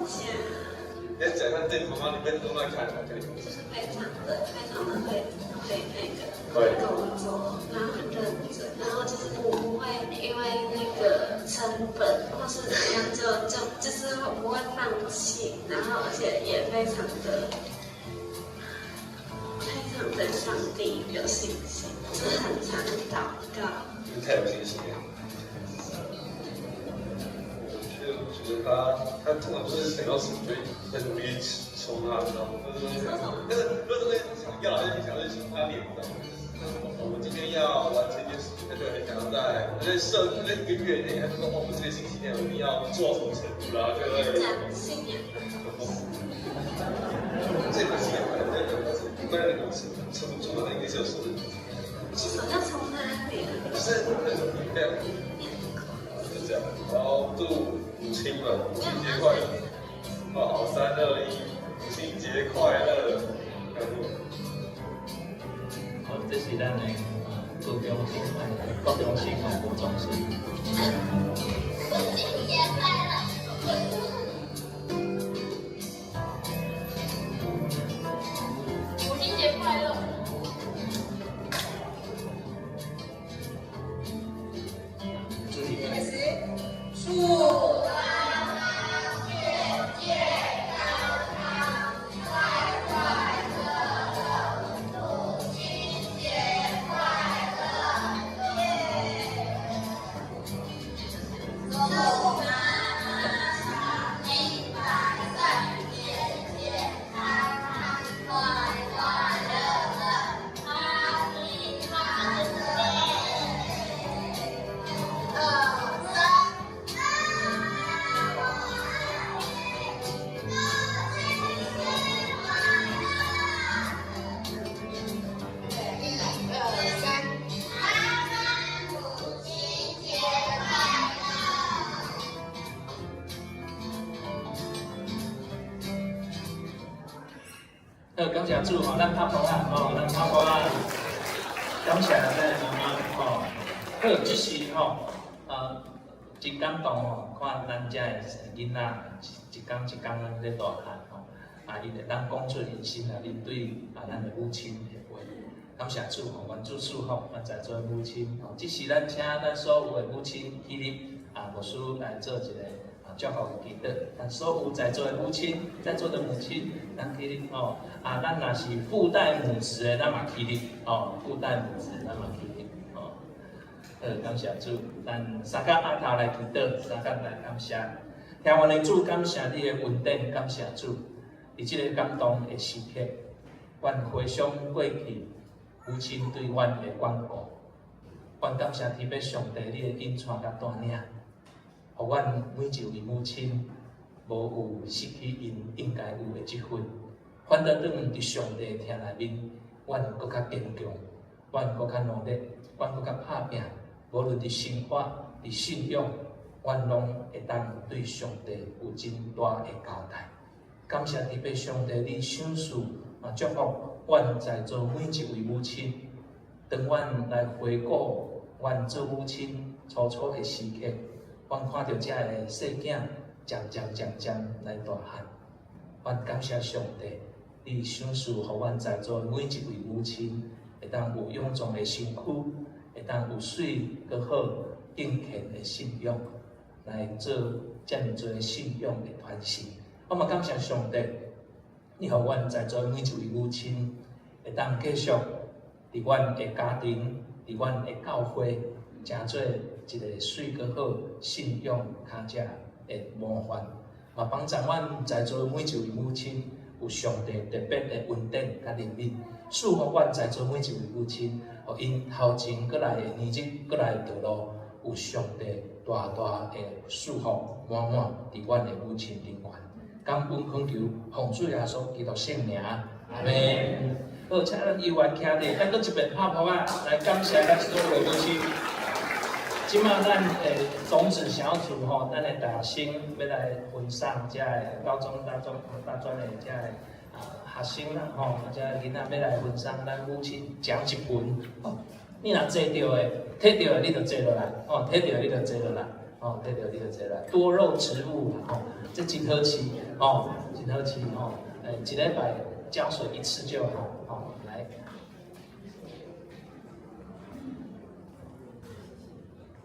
你要講一下對媽媽你被媽媽看法，可以。就是非常的、非常的會那個工作，然後很認真，然後就是不會因為那個成本或是怎樣就是不會放棄，然後而且也非常的非常對上帝有信心，就是很常禱告。你太有信心了。就覺得他通常就是想要什麼就很努力衝他，你知道嗎？但是如果這個想要，就想要去衝他臉，你知道嗎？就是我們今天要完成一件事情，他就很想要在，他就設那一個月內，他就說哦，我這個星期內我一定要做到什麼程度，然後就會信仰。這個信仰可能這個一般人撐不住的，那應該是有什麼？什麼叫衝他臉？就是那種非常，就這樣。然後祝母親們母親節快樂！哦，好，3、2、1，母親節快樂！好，這是咱的高中生，高中生哦，國中生。母親節快樂！母親節快樂！祝媽媽健健康康、快快樂樂，母親節快樂！耶！祝媽媽長命百歲，健健康康、快快樂樂，Happy Mother's Day！2、3。 1、2、3，媽媽母親節快樂！好，感謝主吼，咱拍鼓仔吼，咱拍鼓仔，感謝咱的媽媽吼。好，這是吼，真感動吼，看咱遮的囡仔一工一工攏咧大漢吼，啊，𪜶會當講出𪜶心內面對啊咱的母親的話。感謝主吼，願主賜福咱在座的母親吼，這時咱請咱所有的母親起立，啊，牧師來做一個啊祝福的祈禱。咱所有在座的母親，在座的母親，咱起立吼，啊，咱若是父代母職的，咱嘛起立吼，父代母職咱嘛起立吼。好，感謝主，咱三甲阿頭來祈禱，三甲來感謝。天父的主，感謝你的恩典，感謝主，佇這個感動的時刻，阮回想過去母親對阮的關顧，阮感謝天父上帝你的引帶佮帶領，予阮每一位母親無有失去𪜶應該有的這份，反倒轉佇上帝的疼內面，阮閣較堅強，阮閣較努力，阮閣較拍拚。無論佇生活、佇信仰，阮攏會當對上帝有真大的交代。感謝天父上帝，你賞賜啊祝福阮在座每一位母親。當阮來回顧阮做母親初初的時刻，阮看著遮个細囝漸漸漸漸來大漢，阮感謝上帝，你賞賜予阮在座每一位母親，會當有勇壯的身軀，會當有媠閣好敬虔的信仰，來做遮爾濟信仰的傳承。我嘛感謝上帝，你予阮在座每一位母親，會當繼續佇阮的家庭，佇阮的教會，成做一個媠閣好信仰跤跡的模範。嘛幫助阮在座每一位母親有上帝特別的恩典佮憐憫，賜福阮在座每一位母親，予𪜶頭前閣來的年日，閣來的道路，有上帝大大的賜福滿滿佇阮的母親頂懸。感恩懇求，奉主耶穌基督聖名，阿們。好，請咱猶原徛佇，咱閣一遍拍噗仔來感謝咱所有的母親。這馬咱的種子小組吼，咱的大學生欲來分送遮个高中、大專、大專的遮个啊學生啦吼，遮个囡仔欲來分送咱母親獎一份吼。你若坐著的，提著的你就坐落來，吼，提著的你就坐落來，吼，提著你就坐落來。多肉植物吼，這真好飼吼，真好飼吼，一禮拜澆水一次就好，吼，來。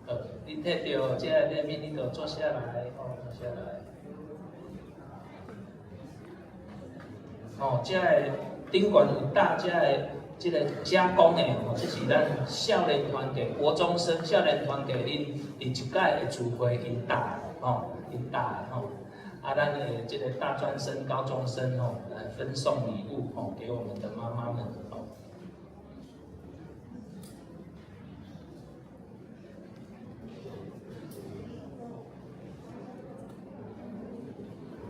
好，你提著這个禮物，你就坐下來，吼，坐下來。吼，這个頂懸有搭這个這个加工的吼，這是咱少年團體國中生少年團體𪜶佇一屆的聚會𪜶搭的吼，𪜶搭的吼。啊，咱的這個大專生、高中生吼，來分送禮物吼，給我們的媽媽們吼。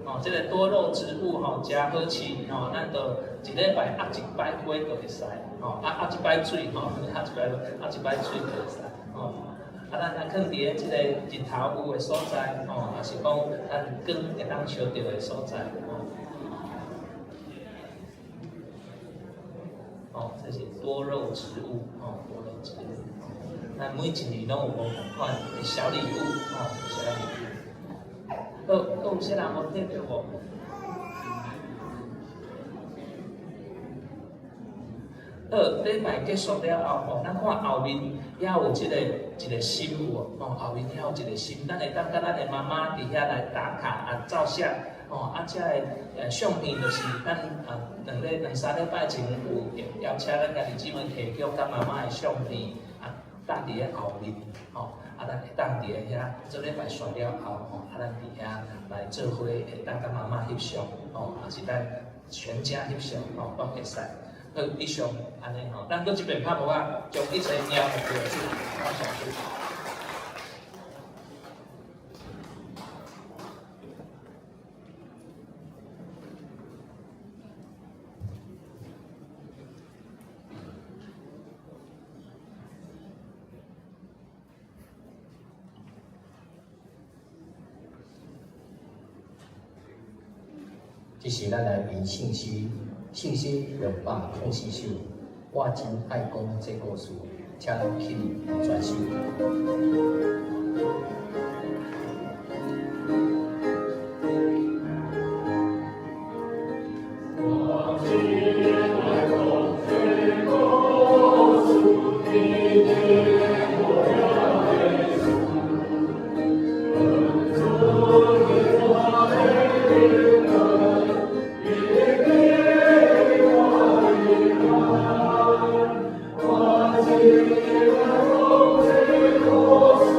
哦，這個多肉植物吼，誠好飼吼，咱就一禮拜壓一擺花就會使，吼，壓壓一擺水吼，壓一擺壓一擺水就會使，吼。啊，咱啊囥佇咧這個日頭有的所在，吼，抑是講咱光會當照著的所在，吼。哦，這是多肉植物，吼，多肉植物。咱每一年攏有無仝款的小禮物，吼，小禮物。好，閣有啥人無提著無？好，禮拜結束了後吼，咱看後面猶有這個一個心有無？吼，後面猶有一個心，咱會當佮咱的媽媽佇遐來打卡啊照相，吼，啊，這个相片就是咱啊兩三禮拜前有邀請咱家己姊妹提供佮媽媽的相片啊，搭佇咧後面，吼。啊，咱會當佇咧遐做禮拜煞了後，吼，啊，咱佇遐來做伙會當佮媽媽翕相，吼，抑是咱全家翕相，吼，攏會使。好，以上按呢吼，咱閣這遍拍噗仔，將一切榮耀歸予主，感謝主。這時咱來吟聖詩，聖詩204首。我真愛講這故事，請咱起立宣守。我真愛講這故事，天頂無量的事，恩主予我的靈魂，伊給我的愛。我真愛講這故事，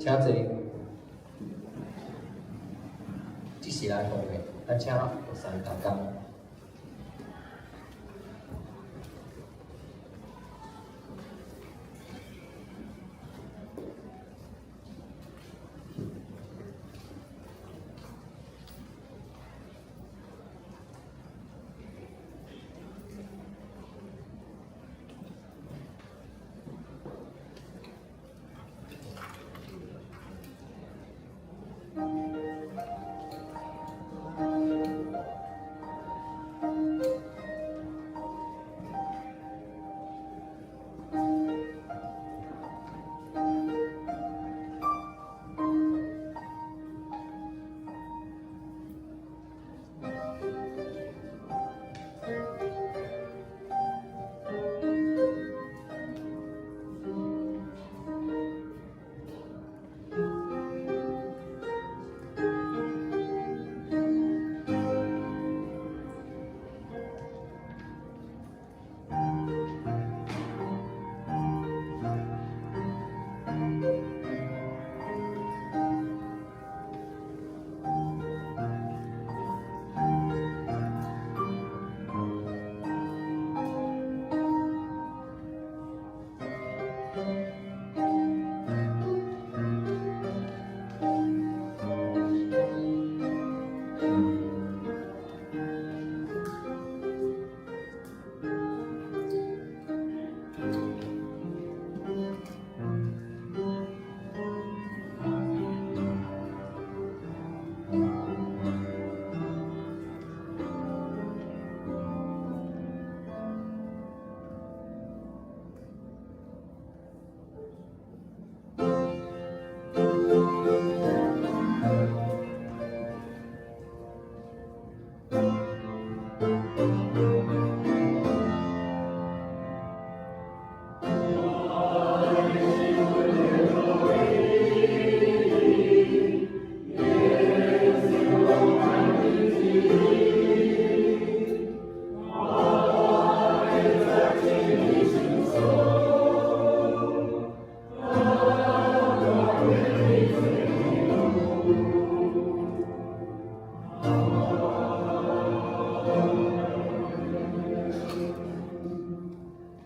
請坐。這是來奉的，咱請學生同工。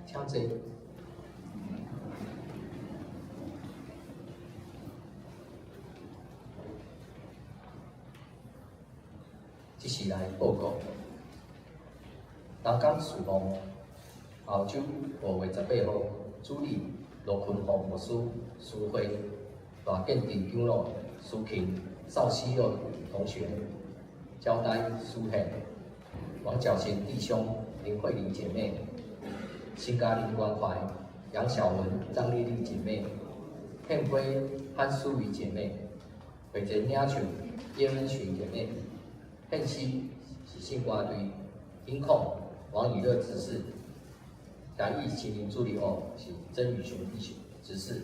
請坐。這是來報告。東港事奉澳洲5月18號，主理羅坤鳳牧師、蘇慧、大建鎮長老蘇琴、邵希樂同學交代書獻，王角賢弟兄、林慧玲姐妹、新嘉玲關懷、楊小文、張麗麗姐妹、騙輝潘淑儀姐妹。会前领袖叶恩群姐妹，献诗是圣歌队，音控王以乐执事，台语心灵助理哦是曾宇雄弟兄执事。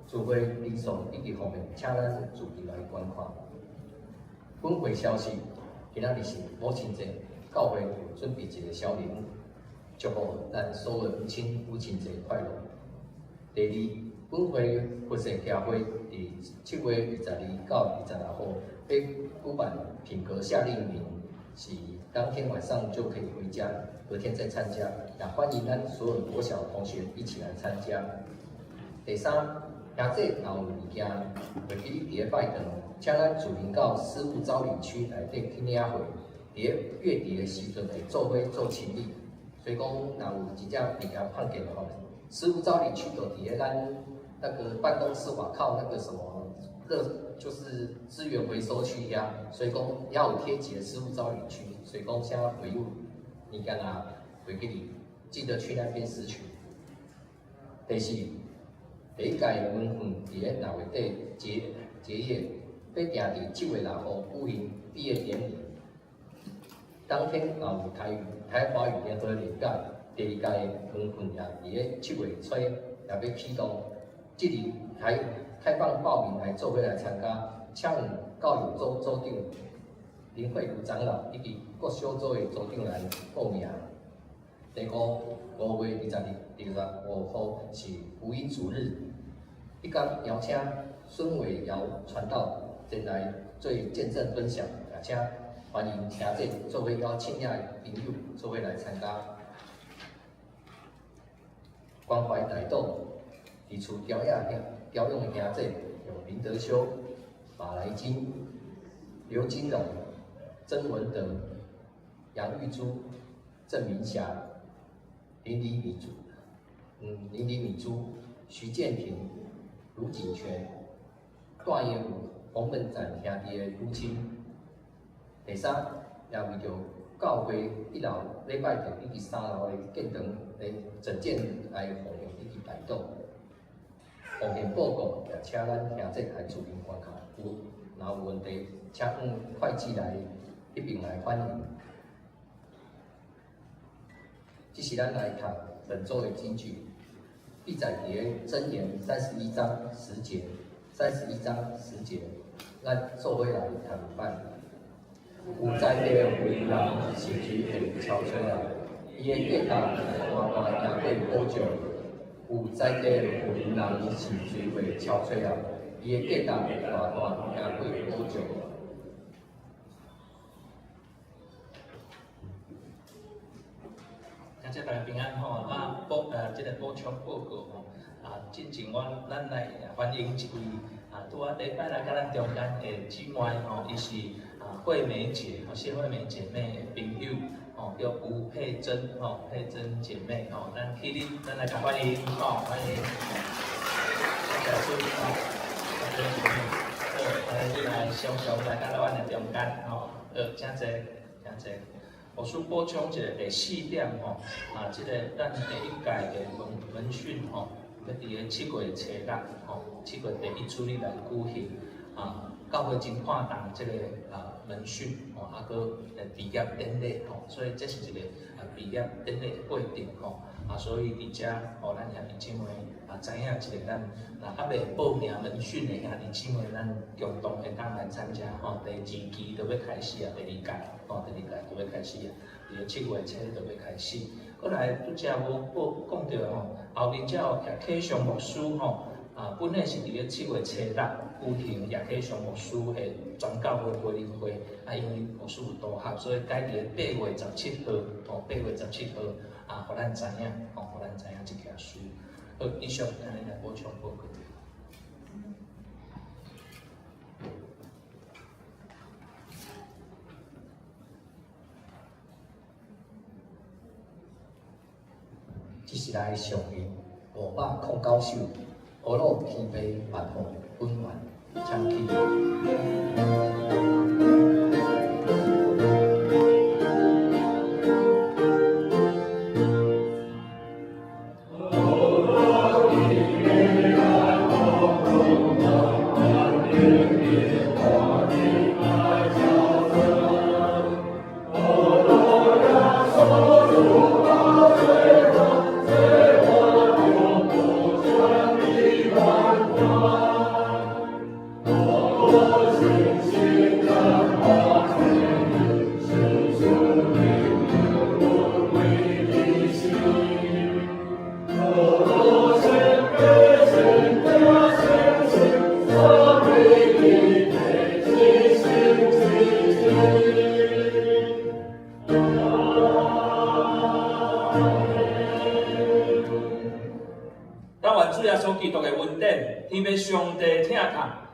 聚会人数以及方面，请咱自行来观看。本会消息，今仔日是母亲节，教会有准备一个小礼物，祝福咱所有母亲母亲节快乐。第二，本会佛社协会伫7月22到26号欲举办品格夏令营，是当天晚上就可以回家，隔天再参加。也欢迎咱所有国小同学一起来参加。第三，兄弟若有物件袂记你伫咧拜堂，请咱自行到失物招领区内底去领货。伫咧月底的时阵会做伙做清理，所以讲若有真正物件放见的吼，失物招领区就伫咧咱那个办公室外口那个什么热，就是资源回收区遐，所以讲遐有贴一个失物招领区，所以讲啥朋友物件若袂记你，记得去那边拾取。第四，第一届门训伫咧6月底结结业，欲定伫7月6号举行毕业典礼。当天也有台语、台华语联合联解第二届门训也伫咧7月初也欲启动，这日开开放报名来做伙来参加，请问教友组组长林慧如长老以及各小组的组长来报名。第五，5月22、25号是福音主日，彼天邀请孙伟尧传道前来做见证分享，也请欢迎兄弟做伙邀请遐朋友做伙来参加。关怀代祷，伫厝调养调养的兄弟有林德修、马来金、刘金荣、曾文德、杨玉珠、郑明霞、林李米珠、林李米珠、徐建平、卢景全、段业武、洪文展兄弟的母亲。第三，也为著教会一楼礼拜堂以及三楼的建堂的整建来奉献以及代祷。奉献报告也请咱兄弟来自行观看，有若有问题，请向会计来彼边来反映。这是咱来读本周的金句，记载伫咧箴言31章10节，31章10节，咱做伙来读一摆。有才智的妇人是水会憔悴啊，伊的价值大大赢过宝石。有才智的妇人是水会憔悴啊，伊的价值大大赢过宝石。感谢大家平安吼，啊补这个补充报告吼，啊进前我咱来欢迎一位啊拄仔礼拜来佮咱中间的姊妹吼，伊是啊惠美姐吼，谢惠美姐妹的朋友吼，叫吴佩珍吼，佩珍姐妹吼，咱起立，咱来共欢迎吼，欢迎，感谢主吼，佩珍姐妹，好，来你来常常来佮咱的中间吼，好，请坐，请坐。我先补充一个第四点吼，啊，这个咱第一届的门门训吼，欲伫咧7月初6吼，7月第一主日来举行，啊，教会真看重这个啊门训吼，啊，阁毕业典礼吼，所以这是一个啊毕业典礼的过程吼，啊，所以伫遮吼，咱兄弟姊妹啊知影一个咱若犹未报名门训的兄弟姊妹，咱共同会当来参加吼，第二期就欲开始啊，第二届吼，第二届就欲开始啊，伫咧7月初就欲开始。阁来拄才无报讲著吼，后面才有叶启祥牧师吼，啊，本来是伫咧7月初6举行叶启祥牧师的全教会培灵会，啊，因为牧师有多合，所以改伫咧8月17号，吼，8月17号啊，予咱知影，吼，予咱知影这件事。好，以上按呢来补充报告。这是来上韵509首，乌鲁天父万福本愿，请起。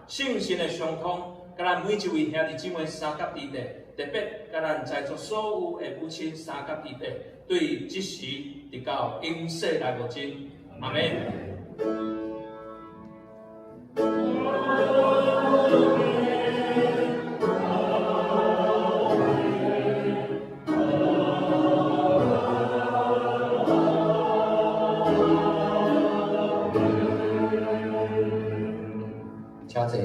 聖神的相通，佮咱每一位兄弟姊妹相佮佇咧，特別佮咱在座所有的母親相佮佇咧，對這時直到永世來無盡。阿們。請坐。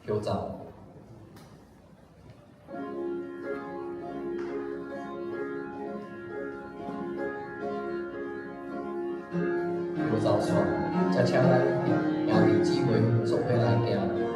合掌。合掌煞，才請咱兄弟姊妹做伙來行。